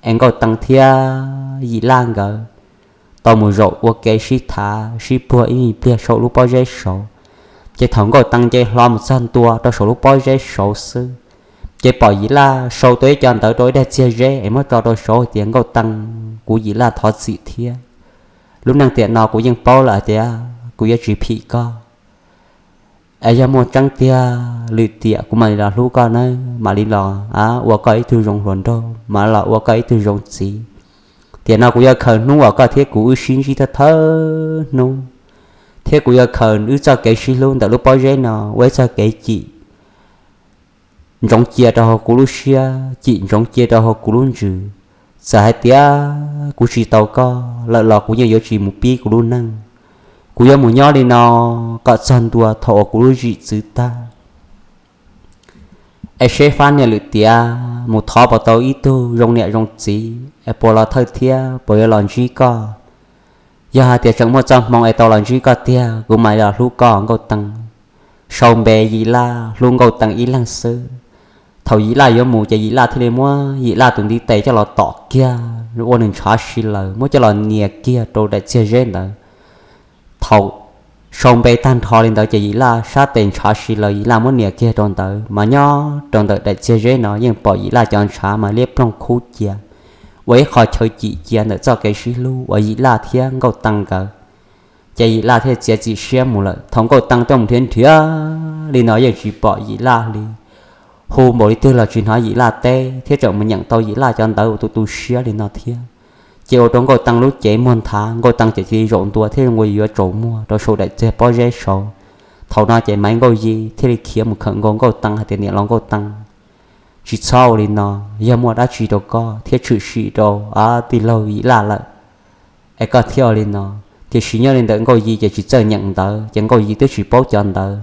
es Nkauj Tee thiab Yim Laj nkawd tau mus zaum ua ke sib tham sib puag ib me pliag saum lub pob zeb saud. Ces thaum Nkauj Tee nce hlo mus txog ntua rau saum lub pob zeb saud xwb, ces pom Yim Laj sau tau ib co ntawv rau ib daig txiag zeb es muab tso rau saud hais tias, Nkauj Tee, kuv Yim Laj thov txim thiab. Lub neej tiam no kuv yeej paub lawm hais tias kuv yuav tsis phim koj. Es yog muaj tseeb tiag lwm tiam kuv mam li los hlub koj nawb, mam li los ua koj ib tug zoo hluas nraug, mam li los ua koj ib tug zoo txiv. Tiam no kuv yuav khaws hnub uas koj thiab kuv wb sib ntsib thawj thawj hnub, thiab kuv yuav khaws wb txoj kev sib hlub ntawm lub pob zeb no ua ib txoj kev cim ntsoov cia rau hauv kuv lub siab, cim ntsoov cia rau hauv kuv lub ntsws. Txawm hais tias kuv tsis tau koj lawm los kuv yeej yuav tsis mus pib kuv lub neej. Kuv yuav mus nyob li no kom txog ntua thaum uas kuv lub zim txwv tag, es seb fab niam lwm tiam mus thov puas tau ib tug zoo niam zoo txiv es puas los thawj thiab puas yuav los ntsib koj. Yog hais tias tseem muaj txoj hmoo es tau los ntsib koj tiag, kuv mam li los hlub koj Nkauj Tee. Sau npe Yim Laj hlub Nkauj Tee ib leeg xwb. Thaum Yim Laj yuav mus ces Yim Laj thiaj li muab Yim Laj tus ntiv tes coj los tom kiag ua nws ntshav si laws, muab coj los nias kiag rau daim txiag zeb ntawd. Thaum sau npe tag nrho li ntawd ces Yim Laj sab tes ntshav si laws, Yim Laj muab nias kiag rau ntawd mas nyob rau ntawm daim txiag zeb no yeej pom Yim Laj cov ntshav mas liab ploog khub cia, ua ib qho chaw cim cia ntawm txoj kev sib hlub uas Yim Laj thiab Nkauj Tee nkawd. Ces Yim Laj thiaj txiav txim siab mus lawm. Thaum Nkauj Tee tuaj mus nrhiav nrhiav li no yeej tsis pom Yim Laj li, hu npaum li twg los tsis hnov Yim Laj teb, thiab tseem mus nyeem tau Yim Laj cov ntawv uas tu tu siab li no thiab. Ces ua rau Nkauj Tee lub cev muag nthav, Nkauj Tee ces cia li zaum ntua thiab zoo ua yuav tsaus muag rau saum daim txiag pob zeb saud. Thaum no ces Maiv Nkauj Yis thiaj li khiav mus khawm nkaus Nkauj Tee hais tias, Niam laus Nkauj Tee, tsis txhob ua li no, yog muaj dab tsi rau koj thiab tshwm sim rau tij laug Yim Laj lawm es koj thiaj ua li no. Tiam sis nyob li ntawm Nkauj Yis ces tsis txawj nyeem ntawv, ces Nkauj Yis twb tsis paub cov ntawv.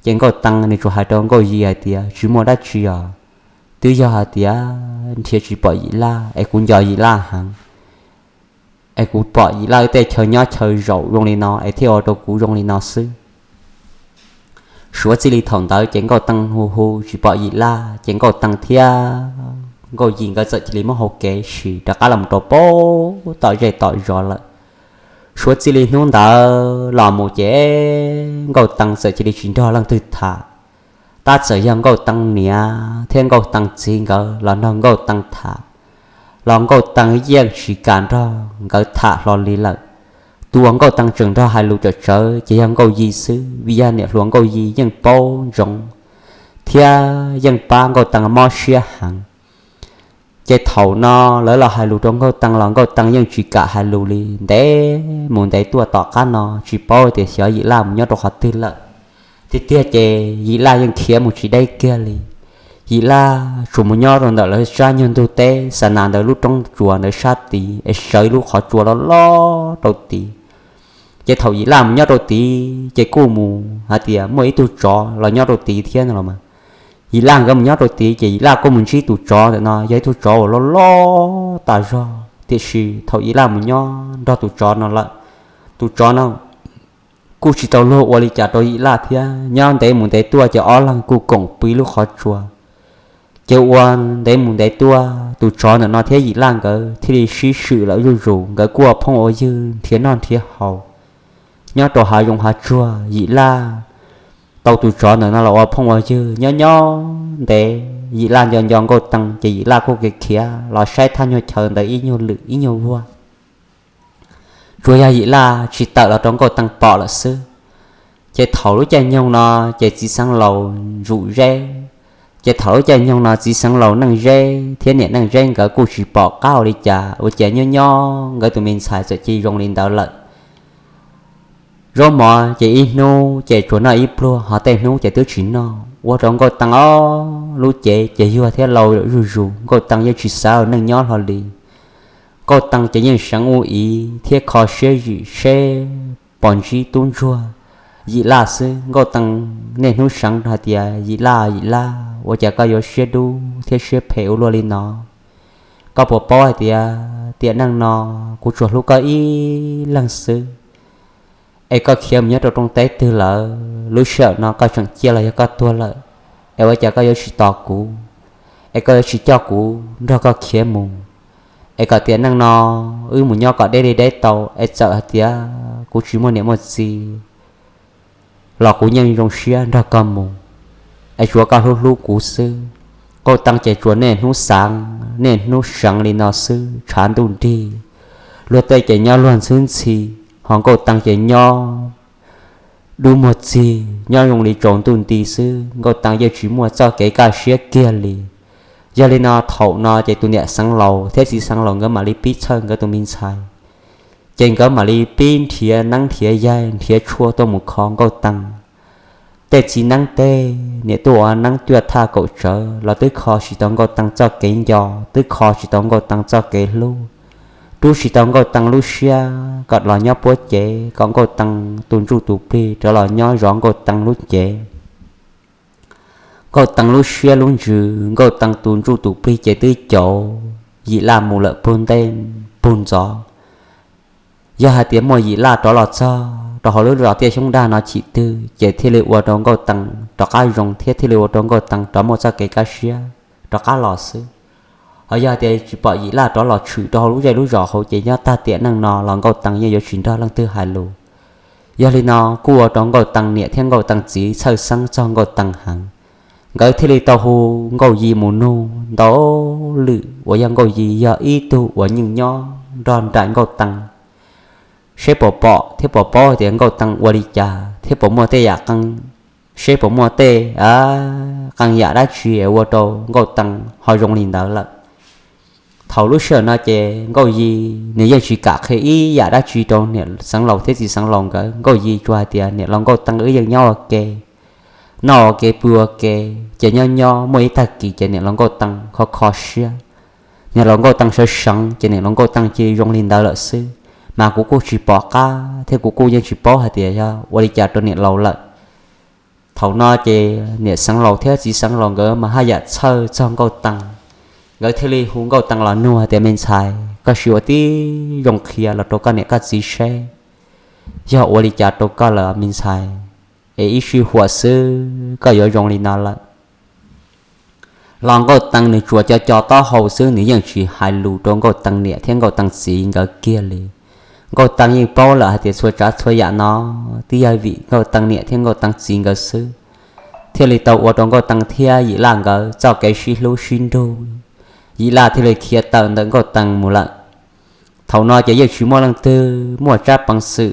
Ces Nkauj Tee nws tsuas hais rau Nkauj Yis hais tias, Tsis muaj dab tsi os, twb yog hais tias nrhiav tsis pom Yim Laj es kuv nco Yim Laj heev, es kuv pom Yim Laj tej chaw nyob chaw zaum zoo li no es thiaj ua rau kuv zoo li no xwb. Suav txij li thaum ntawd ces Nkauj Teej hu hu tsis pom Yim Laj ces Nkauj Teej thiab Nkauj Yim nkawd txawm cia li muab hau kev sim rov qab los rau pem tom zej tom zos lawm. Suav txij li hnub ntawd los mus ces Nkauj Teej txawm cia li tsis nrog leej twg tham. Tab txawm yog Nkauj Teej niam thiab Nkauj Teej txiv nkawd los nrog Nkauj Teej tham, los Nkauj Teej yeej tsis kam nrog nkawd tham hlo li lawm. Tus uas Nkauj Teej tseem nrog hais lus tsawm tsawv ces yog Nkauj Yim xwb, vim yog niam hluas Nkauj Yim yeej paub ntsoov thiab yeej pab Nkauj Teej mob siab heev. Ces thaum no lawv los hais lus rau Nkauj Teej los Nkauj Teej yeej tsis kam hais lus li. Ntev mus ntev tuaj tom qab no tsis paub tias xyov Yim Laj mus nyob rau qhov twg lawm. Tiag tiag ces Yim Laj yeej khiav mus tsis deb kiag li. Yim Laj tsuas mus nyob rau ntawm lawv sab nyuag ntug teb xa nas ntawd lub roob tsuas ntawd sab tid es sawv lub qhov tsua loj loj rau tid. Ces thaum Yim Laj mus nyob rau tid ces kuj mus hais tias muaj ib tug tsov los nyob rau tid thiab no los mas. Yim Laj nkawd mus nyob rau tid ces Yim Laj kuj mus ntsib tus tsov ntawm no, yog ib tug tsov uas loj loj tas zog, tiam sis thaum Yim Laj mus nyob nrog tus tsov no lawm, tus tsov no kuj tsis tau luag ua li cas rau Yim Laj thiab. Nyob ntev mus ntev tuaj ces ob leeg kuj koom pw ib lub qhov tsua. Ces ua ntev mus ntev tuaj tus tsov ntawm no thiab Yim Laj nkawd thiaj li sib swm lawm zuj zus, nkawd kuj ua phooj ua ywg nrhiav noj nrhiav haus nyob rau hav zoov hav tsuag. Yim Laj tau tus tsov ntawm no los ua phooj ua ywg nyob nyob ntev, Yim Laj nco nco Nkauj Teej ces Yim Laj kuj khiav khiav los saib thaj nyuag chaw ntawd ib nyuag lwm ib nyuag vuag. Tsuas yog Yim Laj tsis tawm los rau Nkauj Teej pom lawm xwb. Ces thaum lub caij nyoog no ces txiv xeev laus ntsum zeb. Ces thaum lub caij nyoog no txiv xeev laus neej zeb thiab niam neej zeb nkawd kuj tsis pom qab ua li cas, ua cas nyob nyob nkawd tus me ntxhais txawm cia zoo li ntawd lawm. Zaub mov ces ib hnub ces tsuas noj ib pluag, ho tej hnub ces twb tsis noj, ua rau Nkauj Teej ob lub cev ces yuag thiab lau zuj zus. Nkauj Teej yeej tsis xav ua neej nyob hlo li. Nkauj Teej ces yeej seev ua i thiab kho siab zim seb pom ntsib tub ntsuag Yim Laj xwb. Nkauj Teej niaj hnub seev hais tias, Yim Laj, Yim Laj, ua cas koj yuav siab dub thiab siab phem ua luaj li no? Koj puas paub hais tias tiam neej no kuv tsuas hlub koj ib leeg xwb, es koj khiav mus nyob rau rooj teb twg lawm? Lub sij hawm no koj tseem ciaj los yog koj tuag lawm, es ua cas koj yuav tsis tos kuv, es koj yuav tsis coj kuv nrog koj khiav mus, es kom tiam neej no wb mus nyob kom deb li deb tau, es txawm hais tias kuv tsis muaj niam muaj txiv los kuv yeej zoo siab nrog koj mus, es tsuav koj hlub hlub kuv xwb. Nkauj Teej ces tsuas niaj hnub xav niaj hnub seev li no xwb, tshav ntuj nrig, luag tej ces nyob luag ntxhwb ntxhi, ho Nkauj Teej ces nyob dub muag txig, nyob zoo li tsaus ntuj nti xwb. Nkauj Teej yeej tsis muaj txoj kev kaj siab kiag li. Yog li no thaum no ces tus niam xeev laus thiab txiv xeev laus nkawd mam li pib txhawj nkawd tus me ntxhais, ces nkawd mam li pib nrhiav neeb nrhiav yaig nrhiav tshuaj tuaj mus kho Nkauj Teej. Tej txiv neeb tej niam tuaj ua neeb cuaj thaj kaum tsawv los twb kho tsis tau Nkauj Teej txoj kev nco, twb kho tsis tau Nkauj Teej txoj kev hlub, rub tsis tau Nkauj Teej lub siab kom los nyob puab cev, kom Nkauj Teej tus ntsuj tus plig rov los nyob zov Nkauj Teej lub cev. Nkauj Teej lub siab lub ntsws, Nkauj Teej tus ntsuj tus plig ces twb caum Yim Laj mus lawm puag ntej puag ntxov. Yog hais tias muaj Yim Laj rov los txog rau hauv lub zos Tiaj Xyoob Dag no chim twg ces thiaj li ua rau Nkauj Teej rov qab zoo thiab thiaj li ua rau Nkauj Teej rov muaj txoj kev kaj siab rov qab los xwb. Ho yog hais tias tsis pom Yim Laj rov los tshwm rau hauv lub zej lub zos hauv ces nyob tag tiam neej no los Nkauj Teej yeej yuav tsis nrog leej twg hais lus. Yog li no kuj ua rau Nkauj Teej niam thiab Nkauj Teej txiv txhawj xeeb txog Nkauj Teej heev. Nkawd thiaj li tau hu Nkauj Yim mus nug ntau lwm uas yog Nkauj Yim yog ib tug uas yeej nyob nrog nraim Nkauj Teej, seb puas pom thiab puas paub tias Nkauj Teej ua li cas thiab puas muaj tej yam qee, seb puas muaj tej qee yam dab tsi ua rau Nkauj Teej ho zoo li ntawd lawm. Thaum lub sij hawm no ces Nkauj Yim nws yeej tsis kam qhia ib yam dab tsi rau niam xeev laus thiab txiv xeev laus nkawd. Nkauj Yim tsuas hais tias niam laus Nkauj Teej wb yeej nyob ua ke, noj ua ke pw ua ke, ces nyob nyob muaj ib tag kis ces niam laus Nkauj Teej kho kho siab, niam laus Nkauj Teej sawv seev ces niam laus Nkauj Teej cia li zoo li ntawd lawm xwb. Mas kuv kuj tsis pom qab thiab kuv kuj yeej tsis paub hais tias yog ua li cas rau niam laus lawm. Thaum no ces niam xeev laus thiab txiv xeev laus nkawd mas haj yam txhawj txog Nkauj Taes. Nkawd thiaj li hu Nkauj Taes los nug hais tias, Me ntxhais, koj sim ua tib zoo qhia los rau koj niam koj txiv seb yog ua li cas rau koj lawm me ntxhais, es ib sij huam xwb koj yuav zoo li no lawm. Los Nkauj Taes nws tsuas co co taub hau xwb, nws yeej tsis hais lus rau Nkauj Taes niam thiab Nkauj Taes txiv nkawd kiag li. Nkauj Taes yeej paub lawm hais tias txhua tsav txhua yam no twb yog vim Nkauj Taes niam thiab Nkauj Taes txiv nkawd xwb, thiaj li tau ua rau Nkauj Taes thiab Yim Laj nkawd txoj kev sib hlub sib nrug. Yim Laj thiaj li khiav tawm ntawm Nkauj Taes mus lawm. Thaum no ces yeej tsis muaj leej twg muaj tsab peev xwm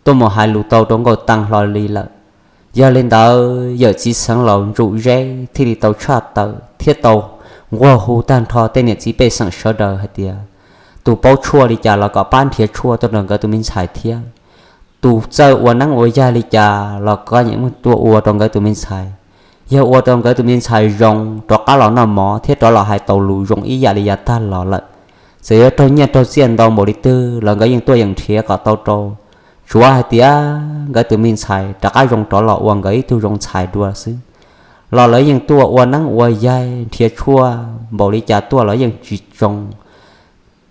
tuaj mus hais lus tau rau Nkauj Taes hlo li lawm. Yog li ntawd yawm txiv xeev laus Ntsum Zeb thiaj li tau tshaj tawm thiab tau nquag hu tag nrho tej niam txiv pej xeem sawv daws hais tias, tus paub tshuaj li cas los kom pab nrhiav tshuaj tuaj rau nkawd tus me ntxhais thiab. Tus txawj ua neeb ua yaig li cas los kom nyiam muab tuaj ua rau nkawd tus me ntxhais. Yog ua rau nkawd tus me ntxhais zoo, rov qab los noj mov thiab rov los hais tau lus zoo ib yam li yav tag los lawm, txawm yuav raug nyiaj raug txiaj ntau npaum li twg los nkawd yeej tuaj yeem nrhiav kom tau rau. Tsuav hais tias nkawd tus me ntxhais rov qab zoo rov los ua nkawd ib tug zoo ntxhais dua xwb, los lawv yeej tuaj ua neeb ua yaig nrhiav tshuaj npaum li cas tuaj los yeej tsis zoo.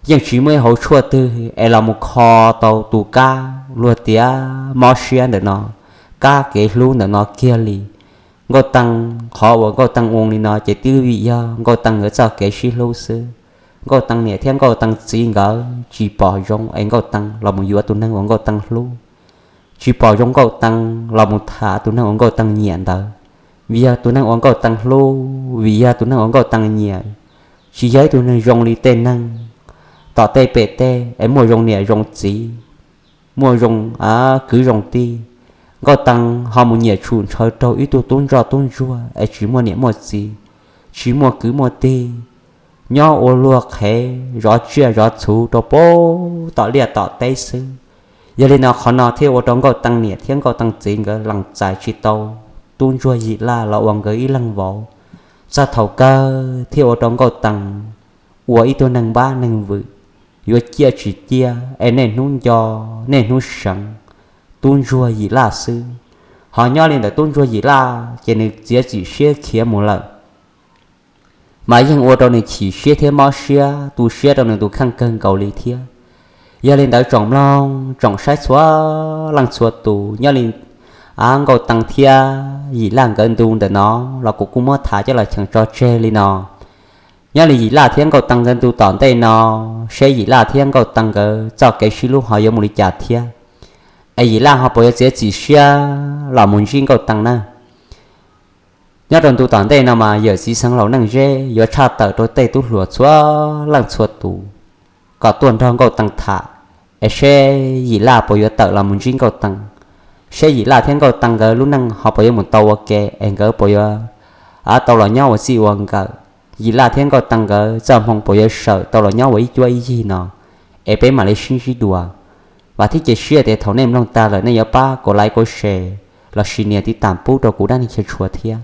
Yeej tsis muaj ib hauv tshuaj twg es los mus kho tau tus kab luag tias mob siab ntawm no, kab kev hlub ntawm no kiag li. Nkauj Taes, qhov uas Nkauj Taes ua li no ces twb vim yog Nkauj Taes nkawd txoj kev sib hlub xwb. Nkauj Taes niam thiab Nkauj Taes txiv nkawd tsis pom zoo es Nkauj Taes los mus yuav tus neeg uas Nkauj Taes hlub, tsis pom zoo Nkauj Taes los mus tham tus neeg uas Nkauj Taes nyiam ntawd. Vim yog tus neeg uas Nkauj Taes hlub, vim yog tus neeg uas Nkauj Taes nyiam, tsis yog ib tug neeg zoo li tej neeg tom tej pem teb es muaj zoo niam zoo txiv, muaj zoo kwv zoo tij. Nkauj Taes ho mus nyiam tshum ntshaw raug ib tug tub ntsoj tub ntsuag es tsis muaj niam muaj txiv, tsis muaj kwv muaj tij, nyob ua luag qhev zov tsiaj zov txhu rau pem tom liaj tom teb xwb. Yog li no qhov no thiaj ua rau Nkauj Taes niam thiab Nkauj Taes txiv nkawd lees txais tsis tau tub ntsuag Yim Laj los ua nkawd ib leeg vauv. Txog thaum kawg thiaj ua rau Nkauj Taes ua ib tug neeg npab neeg vwm, yuav ciaj tsis ciaj es niaj hnub nco niaj hnub seev tub ntsuag Yim Laj xwb. Ho nyob li ntawm tub ntsuag Yim Laj ces nws txiav txim siab khiav mus lawm, mas yeej ua rau nws chim siab thiab mob siab tu siab rau nws tus kheej kawg nkaus li thiab. Yog li ntawd tsoom mloog tsoom saib txhua leej txhua tus, nyob li Nkauj Taes thiab Yim Laj nkawd ntu ntawm no los kuv kuj muab tham coj los cheem tso tseg li no. Nyob li Yim Laj thiab Nkauj Taes nkawd ntu tom ntej no, seb Yim Laj thiab Nkauj Taes nkawd txoj kev sib hlub ho yuav mus li cas thiab, es Yim Laj ho puas yuav txiav txim siab los mus ntsib Nkauj Taes na. Nyob rau ntu tom ntej no mas yawm txiv xeev laus Neej Zeb yuav tshaj tawm rau tej tub hluas txhua leej txhua tus kom tuaj nrog Nkauj Taes tham, es seb Yim Laj puas yuav tawm los mus ntsib Nkauj Taes, seb Yim Laj thiab Nkauj Taes nkawd lub neej ho puas yuav mus tau ua ke es nkawd puas yuav tau los nyob ua txij ua nkawm. Yim Laj thiab Nkauj Taes nkawd txoj hmoo puas yuav sawm tau los nyob ua ib cuab ib yig no, es peb mam li sib ntsib dua. Vam thiab cia siab tias thaum nej mloog tag lawm nej yuav pab kom like kom share lossis nias tiv tam pub rau kuv dab neeg chaw tshua thiab.